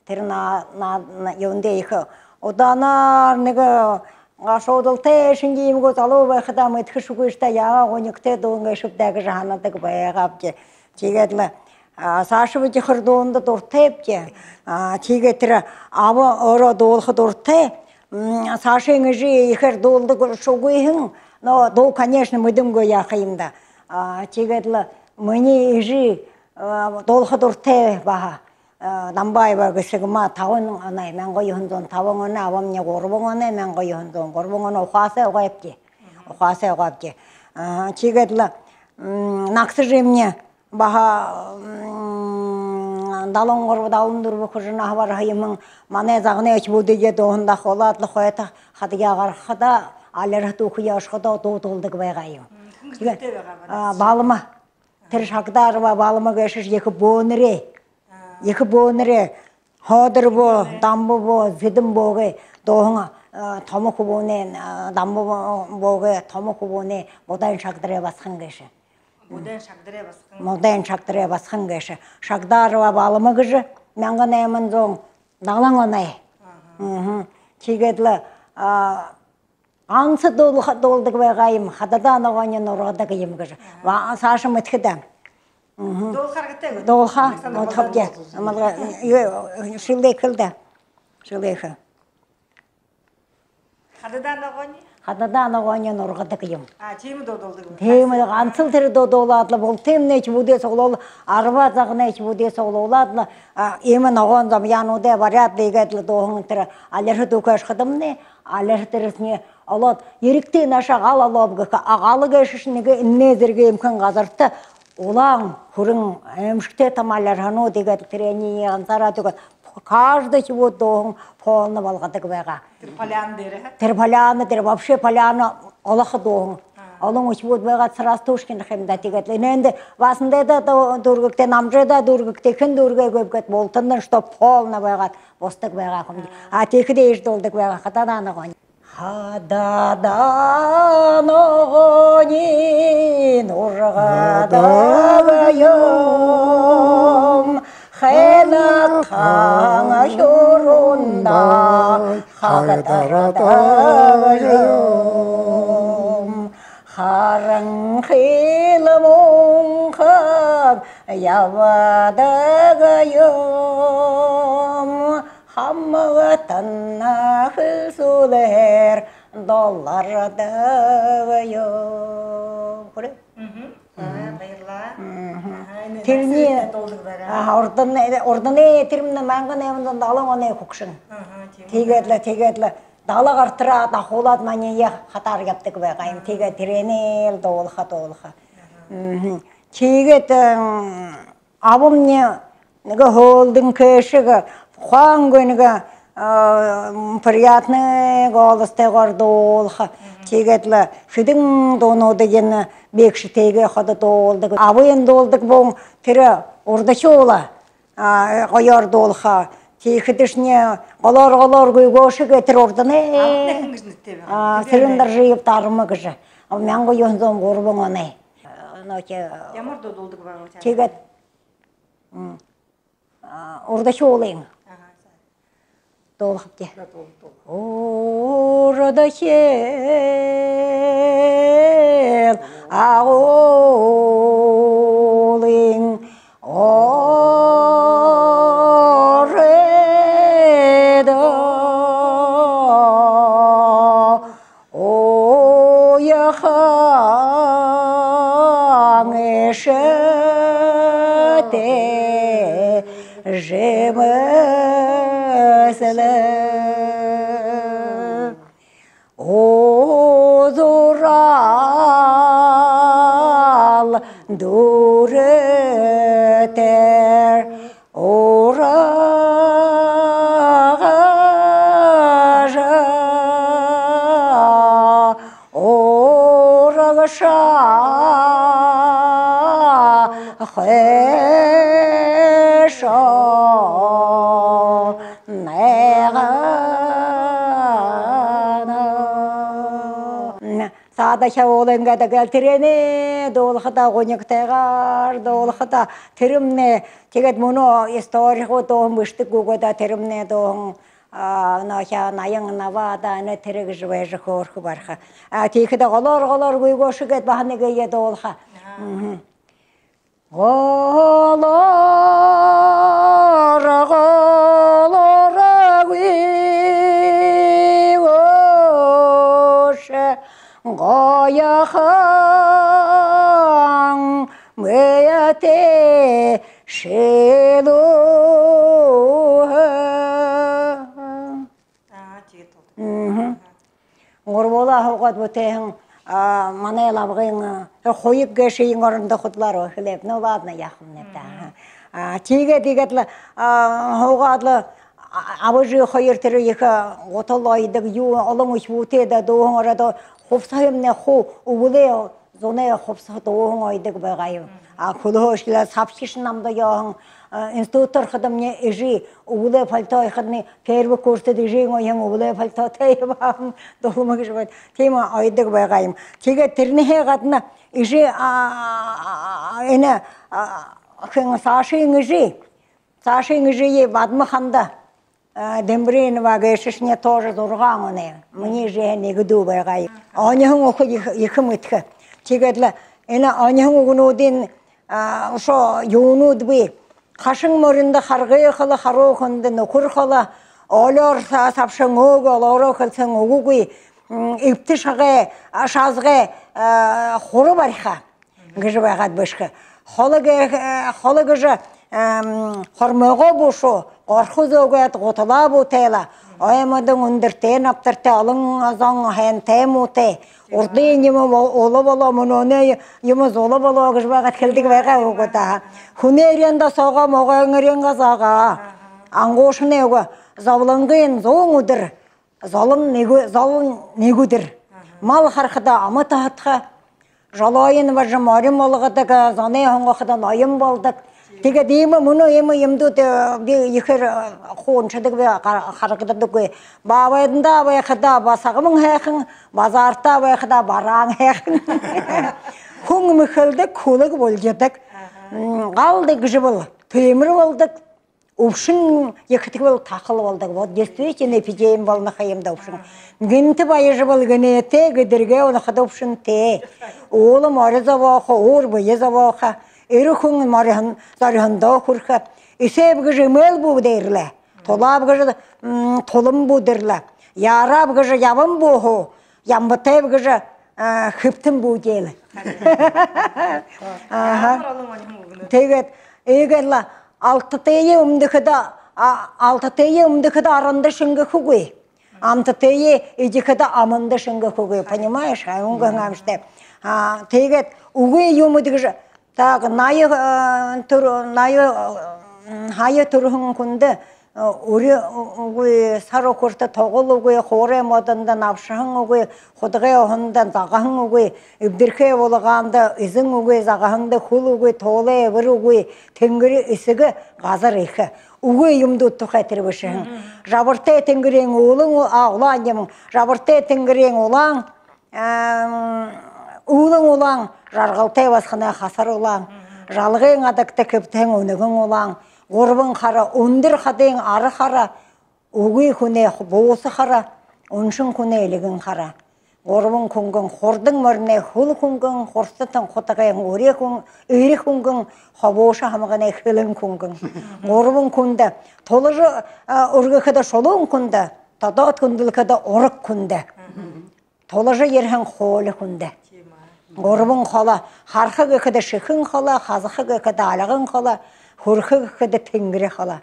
тэрэ на-, на-, на-, юундэ ехэ удаанаар нэгэ гашуудалтай шэнги юм гү, залуу байхадаа мэдэхэшьегүй ш даа, яагаа гунигтай дуун гээшэб даа гэжэ һанадаг байгаабди. Тиигээд лэ, а, Саша бидэ хэр дуунда дуратайбди. А, тиигээд тэрэ аба өөрөө дуулаха дуратай. М, Сашын эжы ехээр дуулдагшьегүй һэн. Но дуу, конечно, мэдэнгүй яаха юм даа. А, тиигээд лэ минии эжы, а, дуулаха дуратай баһа. Э, Дамбаева Гэсэгма, табан оной, мянга юһэн зуун табан оной, абамни гурбан оной, мянга юһэн зуун гурбан оной, ухаасаа угаабди. Ухаасаа угаабди. Э, тиигээд лэ, м, нагаса эжымни баһа, м, далан гурба, далан дүрбэ хүрэжэ наһа бараха юм һэн, манай Заганай үхибүүдые дууһан дахуулаад лэ, хойто хадаяа гарахадаа, алирһа түүхэеэ ошоходоо дуу дуулдаг байгаа юм. М, хэн гэжэ нэрэтэй байгаа, а, Балма. Тэрэ Шагдарова Балма гээшэ ехэ Бөөнэрэй. Ехэ Бөөнэрэй. Ходор бөө, Дамба бөө, Зэдэн бөөгээ дууһан, э, томо хүбүүнэй, э, Дамба бөө-, бөөгээ томо хүбүүнэй Будайн Шагдарай басаган гээшэ. Будайн Шагдарай басаган. Будайн Шагдарай басаган гээшэ. Шагдарова Балма гэжэ, мянга найман зуун далан оной. Мгм. Тиигээд лэ, а, ганса дуулаха-, дуулдаг байгаа юм, «Хададаа ногоони нургадаг юм» гэжэ. Ва-, саашань мэдэхэ даа. Мгм. Дуулаха аргатай гү? Дуулаха, Александр модхобди. Богданович. Амалга, э, шэлээ хэл даа. Шэлээ хэл. «Хададаа ногоони»? «Хададаа ногоони нургадаг юм». А, тиимэ дуу дуулдаг юм. Тиимэ, гансал тэрэ дуу дуулаад лэ, бултыемнай үхибүүдые суглуул-, Арбаа Заганай үхибүүдые суглуулаад лэ, а, иимэ ногоон зобоёонуудые бариад лэ, иигээд лэ дууһан тэрэ алирһа түүхэеэ ошоходомнай, алирһа тэрэшни олоод, ерэгты наашаа гал олооб гэхэ, а гал гээшэшни нэгэ эннэй зэргэ эмхэн газарта улаан хүрин аймшагтай томо алирһанууд, иигээд лэ тэрэниие гансаараа тиигээд каждый үхибүүд дууһан полно болгодог байгаа. Тэрэ поляна дээрэ, а? Тэрэ поляна дээрэ, вообще поляна олохо дууһан. А. Олон үхибүүд байгаад, сразу тушкин юм даа, тиигээд лэ. Энээндэ Басандайда дүүргэгты, Намжайда дүүргэгты, хэн дүүргээгүйб гээд, бултандань чтоб полно байгаад бусадаг байгаа юм. А. А тиихэдэ иигэжэ дуулдаг байгаа: «Хададаа ногоони». «Хададаа ногоони нургадаг юм, хэнэ тан хюрунда хагдардаг юм, харан хилэ мунхаг ябадаг юм, хамаг тана хэлсүүлһээр долоордог юм». Хүрөө. Мгм. Баярлаа. Мгм. Аха, энэ... Тэрэнэй нагаса эжы дуулдаг байгаа. Аха, урданай, урданай, тэрэмнай мянга найман зуун далан оной хүгшэн. Аха, тиимэ. Тиигээд лэ, тиигээд лэ дала гартараа дахуулаад, маниие хатаар ябадаг байгаа юм. Аха. Тиигээд тэрэнээ лэ дуулаха, дуулаха. Аха. Мгм. Тиигээд, эм, абамни нэгэ хөөлдөн хэшэг, хуангүй нэгэ, э, приятный голостойгоор дуулаха. Мгм. Тиигээд лэ хэдэн дуунуудые бэшээтэйгээ ходо дуулдаг. Абын дуулдаг бүн тэрэ урдахи уула, а, гоёор дуулаха. Тиихэдэшни «Голоор, голоор гүйгөөшэ» гээд тэрэ урданай. Амтанайхан гэжэ нэрэтэй байгаа. А, Цырен-Доржиев «Дарма» гэжэ. А, мянга юһэн зуун гурбан оной. А, нөөхи. Ямар дуу дуулдаг байгаа вэ? Тиигээд, м, а, «Урдахи уулын». Ага, за. Дуулахабди. За, дуулаа, дуулаа. Урдахи агуулын оройдоо уяхан эшэтэй жэмэслэн. Узуурал дүүрэтэр ургажа, урагшаа хойшоо найгана. Саадахи уулын гээд, гээд тэрэнээ дуулахада, гунигтайгаар дуулахада, тэрэмнай, тиигээд мүнөө историк дууһан бэшэдэг гү гээд, тэрэмнай дууһан, а, нөөхи наян набаа даа, энэ тэрэ гэжэ байжа хөөрхэ бариха. А, тиихэдэ «Голоор, голоор гүйгөөшэ» гээд баһа нэгэ дуулаха. Мгм. Голоор, голоор гүйгөөшэ, гоёхон мэдэшэ лэ. Аа, тиигээд дуулдаг. Мгм. Гурбуулаа һуугаад бүтээһэн, а, манай лабгын, а, хуяг гээшын орондо худлаар хлеб. Ну ладно, яахамнай даа. Мгм. А, тиигээд, тиигээд лэ, а, һуугаад лэ, а, аба эжы хоёр тэрэ ехэ гутал оёдог, юу, олон үхибүүтэй даа, дууһан оройдоо хубсаһыемнай хуу үбэлэй зунай хубсаһа дууһан оёдог байгаа юм. А, хүлһөө шэлээ сабхиш намда ёоһон, а, институт ороходомни эжы үбэлэй пальто оёходомни, первый курста эжын оёһон үбэлэй пальтотой ябаһан, дулма гэжэ байна. Тиимэ оёдог байгаа юм. Тиигээд тэрэнһээ гадна эжы, а, а, энэ, а, хэн, Сашын эжы, Сашын эжы Бадма-Ханда, а, Дембринова гээшэшни тоже зургаан оной. Минии эжыһээ нэгэ дүү байгаа юм. Оньһон үхэ ехэ, ехэ мэдэхэ. Тиигээд лэ энэ оньһон үгэнүүдынь, а, үшөө юунүүд бии. Хашан мориндо харгы хала, харуу хүндэ нүхэр хола, олоор са-, сабшан үгэ, олоороо хэлсэн үгэгүй, м, эбтэй шагай, а, шазгай, а, хура бариха гэжэ байгаад бэшэхэ. Холо гэ-, э, холо гэжэ, эм, хормойгоо бушуу, горхо зөөгээд, гуталаа бүтээл. Ой модон үндэртэй, набтартай, олон зон һайнтай, муутай. Урдын юумэ бо-, улуу болоо, мүнөөнэй юумэ зула болоо гэжэ байгаад хэлэдэг байгаа үгэ даа. Хүнэй эрьен досоогоо, могойн эрьен газаагаа, ангуушанай үгэ, зоболонгын зуун үдэр, золон нэгэ, золон нэгэ үдэр. Мал харахада ама таһадха, жолоонь барижа морин болгодог, зоной һунгахада ноён болодог. Тиигээд иимэ, мүнөө иимэ юумэнүүд, э, би ехээр, э, хуу уншадаг, би ха-, харагдадаггүй. Баабайдандаа байхада басагамнай һайхан, базаартаа байхада бараан һайхан. Хүн мэхэлдэг, хүлэг булжадаг. М, галдаг гэжэ бол, тиимэр болодог. Үбшэн ехэдэг бол тахал болодог. Вот действительно эпидеми болоно ха юм даа үбшэн. Гэнтэ баяжа бол гэнэтэй, гэдэргээ унахада үбшэнтэй. Уула мори зобоохо, уур бэе зобоохо. Эрэ хүн мориһон, зориһондоо хүрэхэ. Эсээб гэжэ эмээл бү дээрлээ. Тулааб гэжэ, м, тулам бү дээрлээ. Яарааб гэжэ ябам бү хуу. Ямбатайб гэжэ, а, хэбтэн бү дээрлээ. Аха. Ямар олон оньһон үгэнүүд. Тиигээд, иигээд лэ алтатые үмдэхэдэ, а, алтатые үмдэхэдэ аранда шэнгэхэгүй. Амтатые эдихэдэ аманда шэнгэхэгүй. Понимаешь? А, үнгэн амштай. А, тиигээд үгы юумэд гэжэ, так, ная, э, түр-, ная, э, һая түрэһэн хүндэ Үри үгы, сар үхэртэ тогол үгы, хуурай модондо набшаһан үгы, худагай уһанда загаһан үгы, эбдэрхэй булаганда эзэн үгы, загаһанда хүл үгы, туулай эбэр үгы, тэнгэри эсэгэ, газар эхэ. Үгы юумэд тухай тэрэ бэшэһэн. Жабартай тэнгэриин үүлэн, а, улаан юм. Жабартай тэнгэриин улаан, үүлэн улаан, жаргалтай басаганай хасар улаан. Жалгын адагта кэбтэһэн үнэгэн улаан. Гурбан хара: үндэр хадын ара хара, үгы хүнэй бууса хара, үншэн хүнэй элигэн хара. Гурбан хүнгэн: хурдан мориной хүл хүнгэн, хурсатан хутагын үри хүн, эри хүнгэн, хобууша һамганай хэлэн хүнгэн. Гурбан хүндэ: тулажа үргэхэдэ шулуун хүндэ, тодоод хүндэлхэдэ ураг хүндэ. Тулажа ерэһэн хуули хүндэ. Гурбан холо: хараха гэхэдэ шэхэн холо, хазаха гэхэдэ альган холо, хүрэхэ гэхэдэ тэнгэри холо.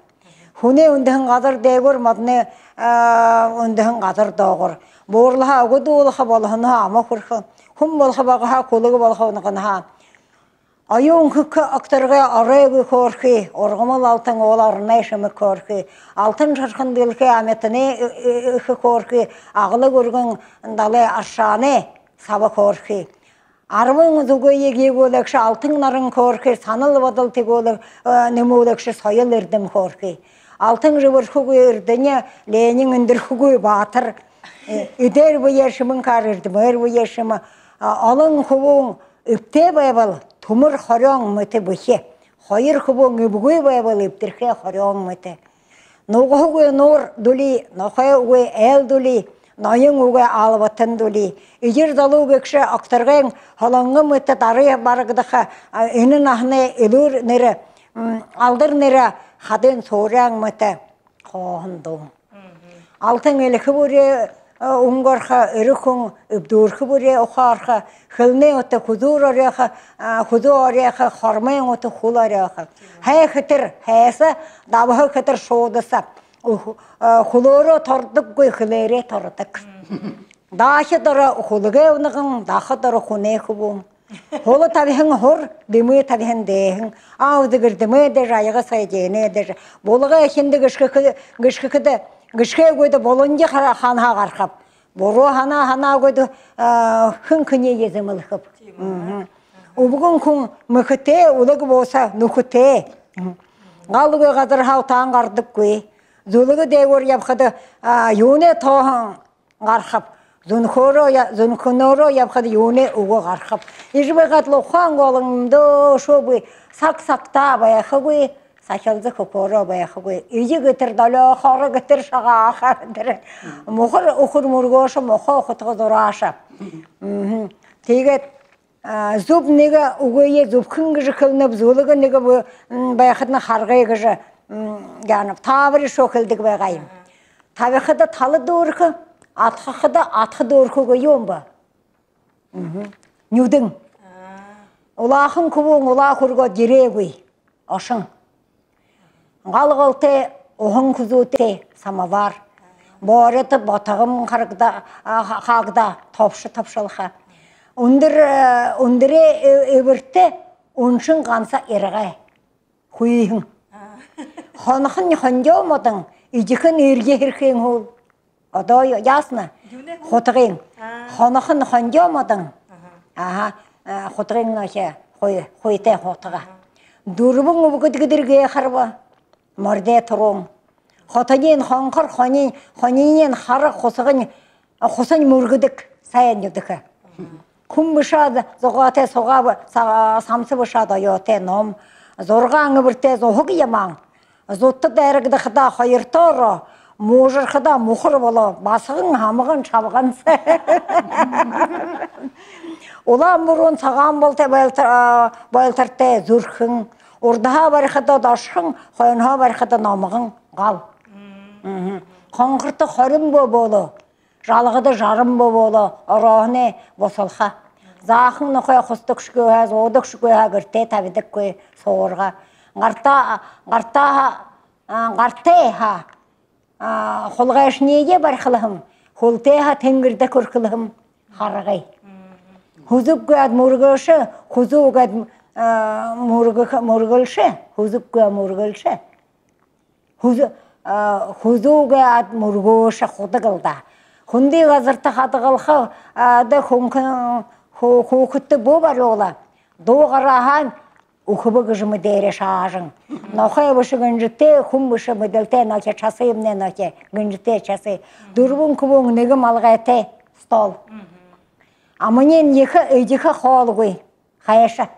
Хүнэй үндэһэн газар дээгүүр, модоной үндэһэн газар доогуур. Буурлаһаа үгэ дуулаха, болоһонһоо ама хүрэхэ, хүн болохо багаһаа, хүлэг болохо унаганһаа. Оюун хүхэ огторгой оройгүй хөөрхы, ургамал алтан уула оронойнгоо шэмэг хөөрхы, алтан шархан дэлхэй амитанай эхэ хөөрхы, аглаг үргэн далай аршаанай саба хөөрхы. Арбан зүгые гээгүүлэгшэ алтан наран хөөрхы, санал бодол тэгүүлэг, нэмүүлэгшэ соёл эрдэм хөөрхы. Алтан жэбэрхэгүй эрдэни, Ленин эндэрхэгүй баатар. Эдеэр бэеэр шэмэн хаар, эрдэмээр бэеэр шэмэ. Олон хүбүүн эбтэй байбал, түмэр хорёон мэтэ бэхи. Хоёр хүбүүн эбгүй байбал, эбдэрхэй хорёон мэтэ. Нугаһагүй нуур дүлии, нохойгүй айл дүлии, ноён үгы албатан дүлии. Эдир залуу гэгшэ огторгойн һолонгон мэтэ дары барагдаха, энэ наһанай элүүр нэрэ, алдар нэрэ хадын суурян мэтэ хооһон дуун. Алтан элхэ бүреэ үнгэрхэ, эри хүн эбдүүрхэ бүреэ ухаарха, хэлэнэй ута хүзүүр орёохо, хүзүү орёохо, хормойн ута хүл орёохо. Һай хэтэр һайса, дабһа хэтэр шуудаса. Хүлөөрөө тордоггүй, хэлээрээ тордог. Даахи доро хүлэгэй унаган, даха доро хүнэй хүбүүн. Һула табиһан һур, дэмы табиһан дээһэн. Аавда гэрдэмэ дээжэ, аяга сай дэнэ дээжэ. Булагай эхиндэ гэшхэхэдэ, гэшхэхэдэ, гэшхээгүйдэ буланжа ханаһаа гарахаб. Буруу һанаа һанаагүйдэ хэн хэниие зэмэлхэб. Үбгэн хүн мэхэтэй, үлэг бууса нүхэтэй. Галгүй газарһаа утаан гардаггүй. Зүлгэ дээгүүр ябахада юунэй тооһон гарахаб. Зүнхөөрөө, зүнхэнөөрөө ябахада юунэй үгэ гарахаб. Иижэ байгаад лэ ухаан голон дээшээ бии, саг сагтаа байхагүй, сахилза хүхөөрөө байхагүй. Эди гэтэр долёохоро, гэтэр шагааха тэрэ. Мухар үхэр мүргөөшэ, мохоо хутага зурааша. Тиигээд зүб нэгэ үгые зүбхэн гэжэ хэлэнэб, зүлгэ нэгэ байхадань харгы гэжэ яанаб, таабари шоо хэлэдэг байгаа юм. Табихада тала дүүрэхэ, адхахада адха дүүрэхэ үгы юм бэ. Нюдэн. Улаахан хүбүүн улаа хүргөөд ерээгүй. Ошон. Гал галтай уһан хүзүүтэй самовар. Бооридо ботогон харагда, хаагдаа, тобшо тобшолхо. Үндэр, үндэрэй эбэртэ үншэн ганса иргай. Хүйһэн. Хонохон хонжоо модон, эдихэн эрье хэрхын һүүл. Одоо яасна. Хутагын. Хонохон хонжоо модон. Аха. Хутагын нохи, хуй, хуйтай хутага. Дүрбэн үбгэд гэдэргээ харба. Мордой туруун. Хотониинь хонхор, хониинь, хониниинь хара, хусагань, хусань мүргэдэг, сайн нюдэхэ. Хүн бэшэ, зугаатай сугаа, самса бэшэ, оёотой ном. Зургаан эбэртэй зуһаг ямаан. Зутта дайрагдахада хоёртоо ороо, муужархада мухар болоо, басаган һамган шабганса. Улаан буруу сагаан болтой, байлтартай зүрхэн. Урдаһаа барихада дошхон, хойноһоо барихада номгон гал. Хонхорто хорин бөө болоо. Жалгада жаран бөө болоо, орооһоной бусалха. Заахан нохой хусадагшьегүй һаа, зуудагшьегүй һаа, гэртээ табидаггүй суурга. Гартаа, гартаа, гартай һаа, хулгайшание барихалһан, хүлтэй һаа, тэнгэридэ хүрэхэлһэн харгы. Һүзэггүй аад мүргэлшэ, хүзүүгүй аад мүргэлшэ, һүзэггүй мүргэлшэ. Хүзүү, А, хүзүүгээ аад мүргөөшэ, худаг лэ даа. Хүндэ газарта хадагалха, а, да хүнхэн, хүү-, хүүхэдтэ бү барюула. Дуу гараһаань үхэбэ гэжэ мэдээрэй шаажан. Нохой бэшэ гэнжэтэй, хүн бэшэ мэдэлтэй нохи, часымнай нохи, гэнжэтэй часы. Дүрбэн хүбүүн нэгэ малгайтай стол. Аманиинь ехэ, эдихэ хоолгүй. Хайша.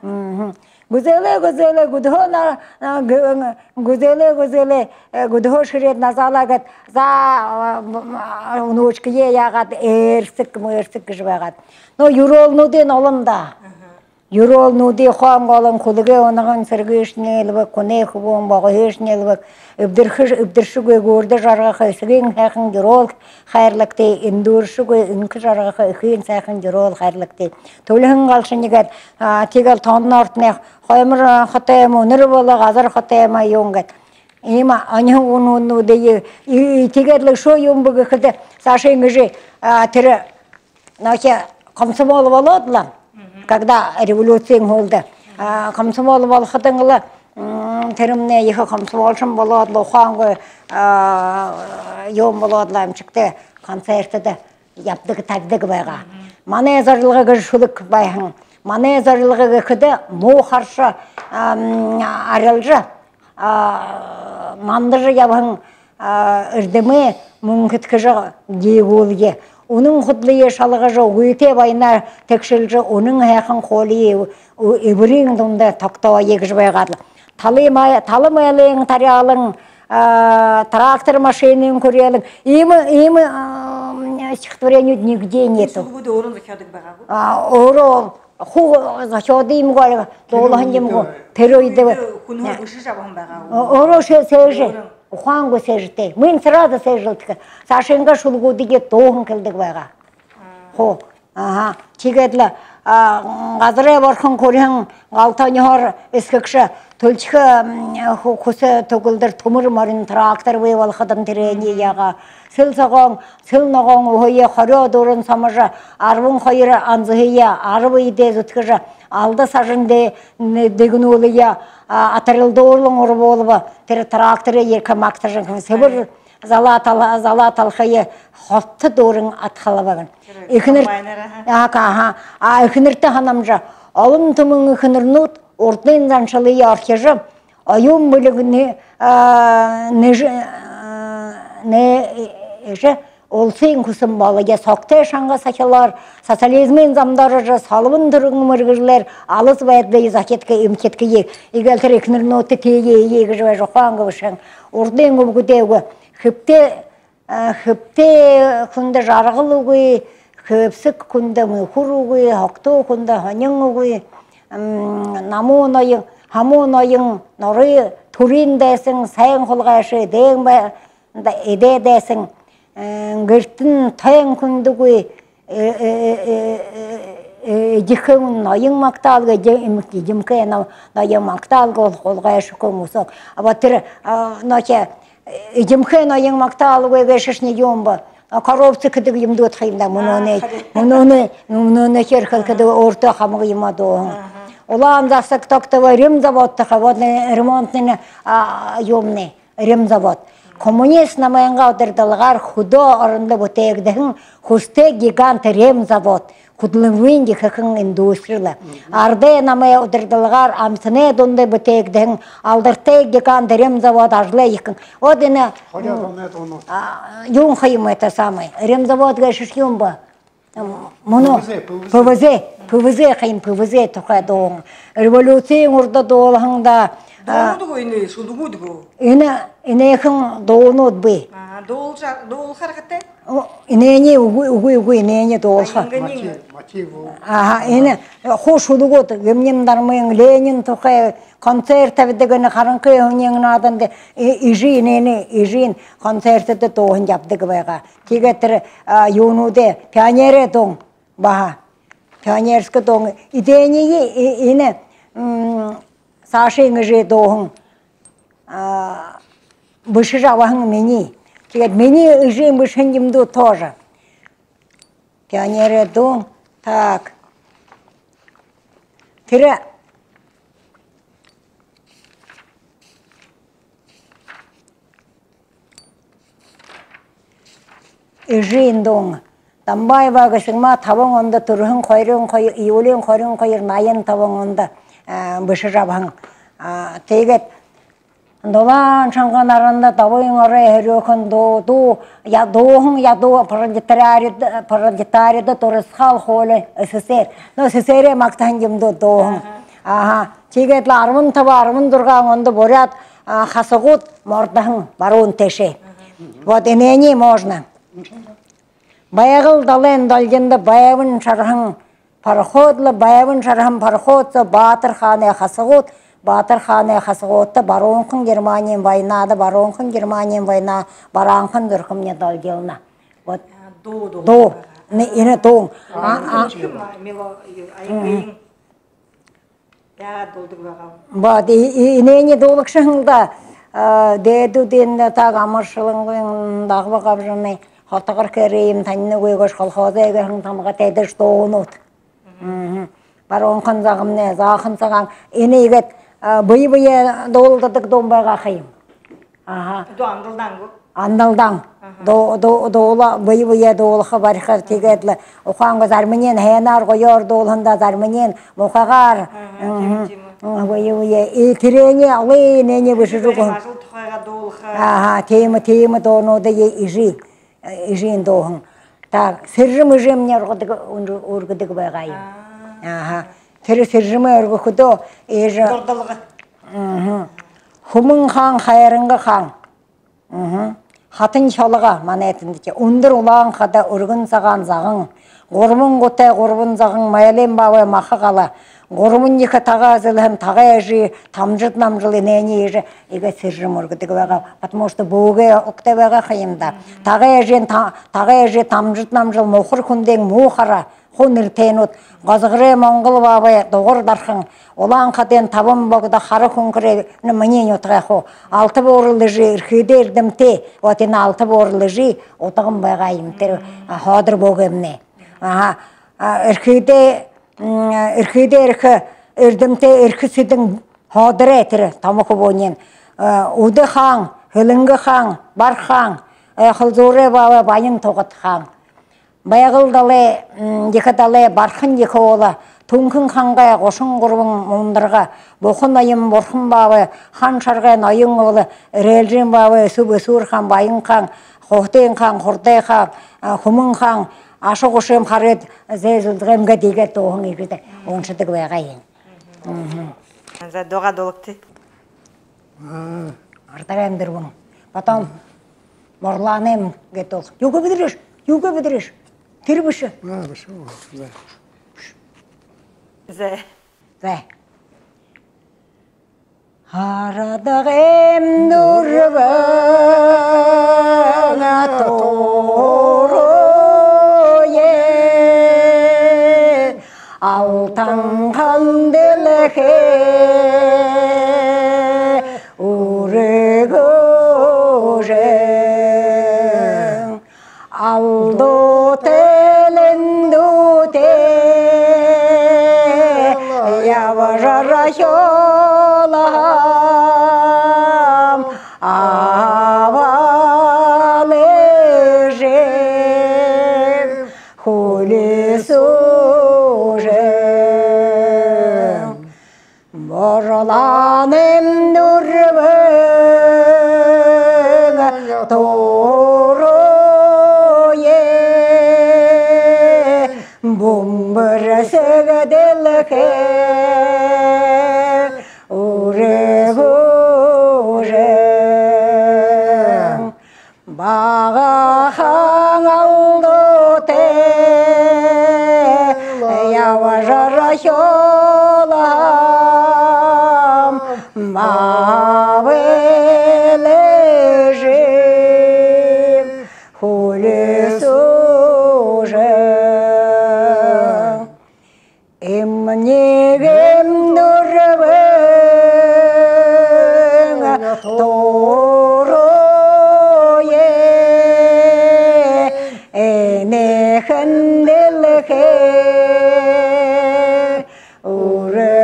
Мгм. Гүзээлээ, гүзээлээ, гүдэһөө на-, на-, гү-, гүзээлээ, гүзээлээ, э, гүдэһөө шэрээд назаалаа гээд, за, а, внучкые яагаад, ээрсэг, мээрсэг гэжэ байгаад. Но, юрөөлнүүдынь олон даа. Юрөөлнүүдынь хонгоолон, хүлэгэй унаган, сэргыешни элбэг, хүнэй хүбүүн, богоһыешни элбэг, эбдэрхэ-, эбдэршэгүй гүрдэ жаргаха эсэгын һайхан юрөөл хайрлагты, эндүүршэгүй энхэ жаргаха эхын һайхан юрөөл хайрлагты. Түлиһэн галшань гээд, а, тиигээл тоннор тэнэ хоймор, а, хотой юм, үнэр боло газар хотой юм, юун гээд. Иимэ оньһон үнүүдые, и, и, тиигээд лэ үшөө юун бэ гэхэдэ, саашань иигэжэ, а, тэрэ нохи комсомол болоод лэ, когда революциин һүүлдэ, а, комсомол болоходонь лэ, м, тэрэмнай ехэ комсомолшон болоод лэ, ухаангүй, а, юун болоод лэ, эмшэгтэй концертдэ ябадаг, табидаг байгаа. Манай зорилго гэжэ шүлэг байһан. Манай зорилго гэхэдэ, муу харша, ам, арилжа, а, мандажа ябаһан, а, эрдэмээ мүнхэдхэжэ, гээгүүлгэ. Үнэн худалые шалгажа, үгытэй баянаар тэгшэлжэ, үнэн һайхан хуулиие ү-, эбэрын дунда тогтооё гэжэ байгаад лэ. Талы май-, тала майлын таряалан, а, трактор машинын хүреэлэн. Иимэ, иимэ, а, стихотворенинүүд нигде нету. Шүлэгүүдые өөрөө зохёодог байгаа гү? А, өөрөө хуу зохёодог юм гү, дуулаһан юм гү, тэрэ үедэ. Хүнһөө бэшэжэ абаһан байгаа гү? О-, өөрөө сэ-, сээжэ. Өөрөө. Ухаангүй сээжэтэй. Мүн сразу сээжэлдэхэ. Саашангаа шүлэгүүдые дууһан хэлэдэг байгаа. Хуу. Аха. Тиигээд лэ, а, газарай борхон хүрэһэн галта оньһоор эсхэгшэ, түлхигшэ, м, хү-, хүсэ түгэлдэр түмэр морин трактор бии болоходонь, тэрэниие яагаа. Сэл согоон, сэл ногоон уһые хорёо дүүрэн соможо, арбан хоёр анзаһые арбан эдеэ зүдхэжэ, алда сажан дэ-, дэгнүүлые, а, атарилдуурлан урбуулба, тэрэ тракторые ерэхэ магтажан хэм. Сэбэр залаа тал-, залаа талхые хото дүүрэн адхалба гэн. Тэрэ эхэнэр-, комбайнер, аха. Аха, аха. А, эхэнэртэ һанамжа, олон түмэн эхэнэрнүүд урдын заншалые орхижо, оюун бэлигни-, а, нэжэ-, а, нэ-, эжэ, улсын хүсэн болоё, согтой шанга сахилаар, социализмын замда орожо, солбон түргэн мэргэжэлээр алас байдалые захидха, эмхидхэе. Иигээл тэрэ эхэнэрнүүдтэ тиигээ, иигээ гэжэ байжа ухаангүй бэшэһэн. Урдын үбгэдэй үгэ. Хэбтэй, а, хэбтэй хүндэ жаргал үгы, хэбсэг хүндэ мүхэр үгы, һогто хүндэ һонин үгы, м, намуу ноён, хамуу ноён, норой түрын дайсан, сайн хулгайшан, эдээн бай-, да-, эдеэ дайсан, э, гэртэнь тойн хүндэ үгы, э, э, э, э, э, эдихэ ноён магтаалгүй, эди-, эм-, эдимхэй но-, ноён магтаалгүй, хулгайшан хүн үсөг. А вот тэрэ, а, нохи, э, эдимхэй ноён магтаалгүй гээшэшни юун бэ? А, коррупци гэдэг юм дуудха юм даа, мүнөөнэй, а, харин, мүнөөнэй, мүнөөнэй хэрхэл гэдэг өөртөө хамаг юумэ дууһан. Аха. Улаан засаг тогтобо, ремзавод тахаа, вот, э, ремонтный, а, юумнай. Ремзавод. Коммунист намайнгаа удирдалгаар хүдөө орондо бүтээгдэһэн хүсэтэй гигант ремзавод. Хүдэлмэрилгын ехэхэн индустри лэ. Арадай намай удирдалгаар амитанай дунда бүтээгдэһэн алдартай гигант ремзавод ажалай ехэхэн. Вот энэ, а, юун ха юм, это самое. Ремзавод гээшэшни юун бэ? Мүнөө П В З, П В З. П В З ха юм, П В З тухай дуун. Революциин урда дуулаһан даа. Дуунууд гү энэ, шүлэгүүд гү? Энэ, энээхэн дуунууд бии. А, дуулжа, дуулаха аргатай? О, энээниие үгы, үгы, үгы, энээниие дуулаха. Мотив, мотив. Аха, энэ хуу шүлэгүүд, Гимнын Дармын, Ленин тухай концерт табидаг, энэ харанхы һүниин нааданда, э, эжы, энээниие эжынь концертдэ дууһан ябадаг байгаа. Тиигээд тэрэ, а, юунүүдэй, пионерэй дуун баһа. Пионерскэ дуун. Эдэниие, э, энэ, м, саашань эжы дууһан, а, бэшэжэ абаһан минии. Тиигээд минии эжынь бэшэһэн юумэнүүд тоже. Пионерэй дуун. Так. Тэрэ Эжын дуун. Дамбаева Гэсэгма табан ондо түрэһэн, хорин хоёр, июлиин хорин хоёр, наян табан ондо, а, бэшэжэ абаһан. А, тиигээд дулаан шанга наранда Добын орой һэрюухэн дуу, дуу, я-, дууһан ядуу пролетариат, пролетариада дурасхаал хуули СССР. Но СССР-ээ магтаһан юм дуу, дууһан. Аха. Аха. Тиигээд лэ арбан таба, арбан зургаан ондо буряад, а, хасагууд мордоһон баруун тээшээ. Аха. Вот энээниие можно. Байгал далайн долгиндо байбан шараһан пароход лэ, байбан шараһан пароход соо Баатар хаанай хасагууд, Баатар хаанай хасагуудта баруунхан Германиин войнада, баруунхан Германиин война, бараанхан зүрхэмни долгилно. Вот. А, дуу, дуу. Дуу. Не, энэ дуу. А, а. Мело-, ай, ай. Яагаад дуулдаг байгааб? Баһа, и-, и-, энээниие дуулагша һэн даа, а, дээдүүдынь так амаршалангүйн дагба габжанай хотогор кэрэ юм танинагүйгөөш колхозой гэһэн тамга тэдэш дуунууд. Мгм. Баруунхан загамни, заахан сагаан. Энэ иигээд, а, бэе бэеэ дуулдадаг дуун байгаа ха юм. Аха. Дуу андалдаан гү? Андалдаан. Аха. Дуу-, дуу-, дуула, бэе бэеэ дуулаха, бариха, тиигээд лэ ухаангүй, зариманиинь һайнаар, гоёор дуулаһан даа, зариманиинь муухайгаар. Аха, тиимэ, тиимэ. Мгм. Бэе бэеэ. И тэрэниие олон энээниие бэшэжэ үгэһэн. Ажал тухайгаа дуулаха. Аха, тиимэ, тиимэ дуунуудые эжы, эжын дууһан. Так, сэржэм эжымни ургадаг, үр-, үргэдэг байгаа юм. А. Аха. Тэрэ сэржэмээ үргэхэдөө эжы. Дурдалга. Мгм. Хүмэн хаан, Хайранга хаан. Мгм. Хатан Хёлго манай тэндэ. Үндэр Улаан-Хада, Үргэн Сагаан, Заган. Гурбан гутай гурбан заган, Майлын баабай Маха-Гала. Гурбан ехэ Тагай эзэлһэн Тагай эжы Тамжид Намжил энээниие эжы иигээд сэржэм үргэдэг байгаа. Потому что бөөгээ угтай байгаа ха юм даа. Тагай эжын та-, Тагай эжы Тамжид Намжил, Мухар Хүндын Муу Хара, хуу нэрэтэйнүүд. Гозгорой Монгол баабай Дугар Дархан, Улаан-Хадын Табан Богдо, Хара Хүнхэрэй, ну, минии нютагай хуу. Алта Буурал эжы, Эрхыдэ Эрдэмтэй, вот энэ Алта Буурал эжы удаган байгаа юм тэрэ, а, ходор бөөгэймнай. Аха, а, Эрхыдэ, м, Эрхыдэ Эрхэ, Эрдэмтэй Эрхэ Сэдэн ходорой тэрэ томо хүбүүниинь. А, Үдэ хаан, Хэлэнгэ хаан, Бар хаан, э, Халзуурай баабай Баян Тугад хаан. Байгал далай, м, ехэ далай Бархан ехэ уула, Түнхэн хангай гушан гурбан мундарга, Буха ноён Бурхан баабай, Хан Шаргай ноён уула, Эрэлжын баабай Сүб, Эсүүр хаан, Баян хаан, Хухтын хаан, Хурдай хаан, а, Хүмэн хаан, Аша Гушыем, Харыд, Зээ Зүлдэгэй гээд иигээд дууһан иигээд уншадаг байгаа юм. Мгм. За, дуугаа дуулагты. А. Ардагайм дэрбэн. Потом Морлаанайм гээд дуулаха. Юу гээ бэдэрээш? Юу гээ бэдэрээш? Тэрэ бэшэ. А, бэшэ. За. За. За. Ардагайм дэрбэн, туурые Алтан хан дэлхэй үргөөжэн, алдуутай лэндүүтэй ябажархёо лам, абал эжым хүлисүүжэн. Морлаанайм дэрбэн, туурые бүмбэрсэг дэлхэй үргөөжэн. Багахан алдуутай ябажархёо лам, абал эжым хүлисүүжэн. Эмнигым дэрбэн, туурые энэхэн дэлхэй үргөөжэн.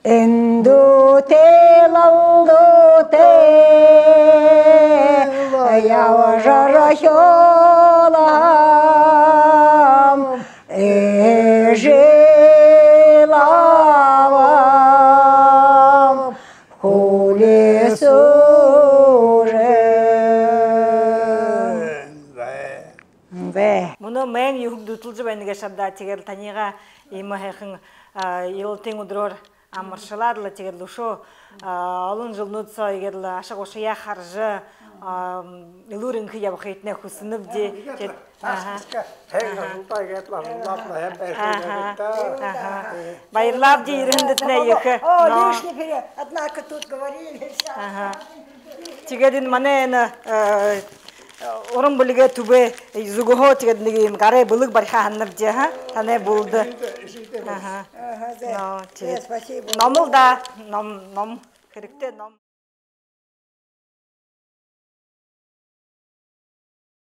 Эндүүтэй алдуутай Жэлабам хулисуужэ. Мүнөө майн юһэн дүтэлжэ байна гээшэ ааб даа. Тиигээд лэ таниие иимэ һайхан, а, Илалтын үдэрөөр амаршалаад лэ, тиигээд лэ үшөө, а, олон жэлнүүд соо иигээд лэ аша гушаяа хаража, а, элүүр энхэ ябахыетнай хүсэнэбди. Тиигээд, аха. Аха. Баярлаабди ерэһэндэтнай ехэ. О, лишний пере-, однако тут говорили, всё. Аха. Тиигээд энэ манай энэ, э, уран бэлигэй түбэй зүгһөө тиигээд нэгэ иимэ гарай бэлэг бариха һананабди, аха. Танай бүлэдэ. Аха. Ага, зэ. Но, тиигээд. Зэ, спасибо. Номлол даа, ном, ном. Хэрэгтэй ном.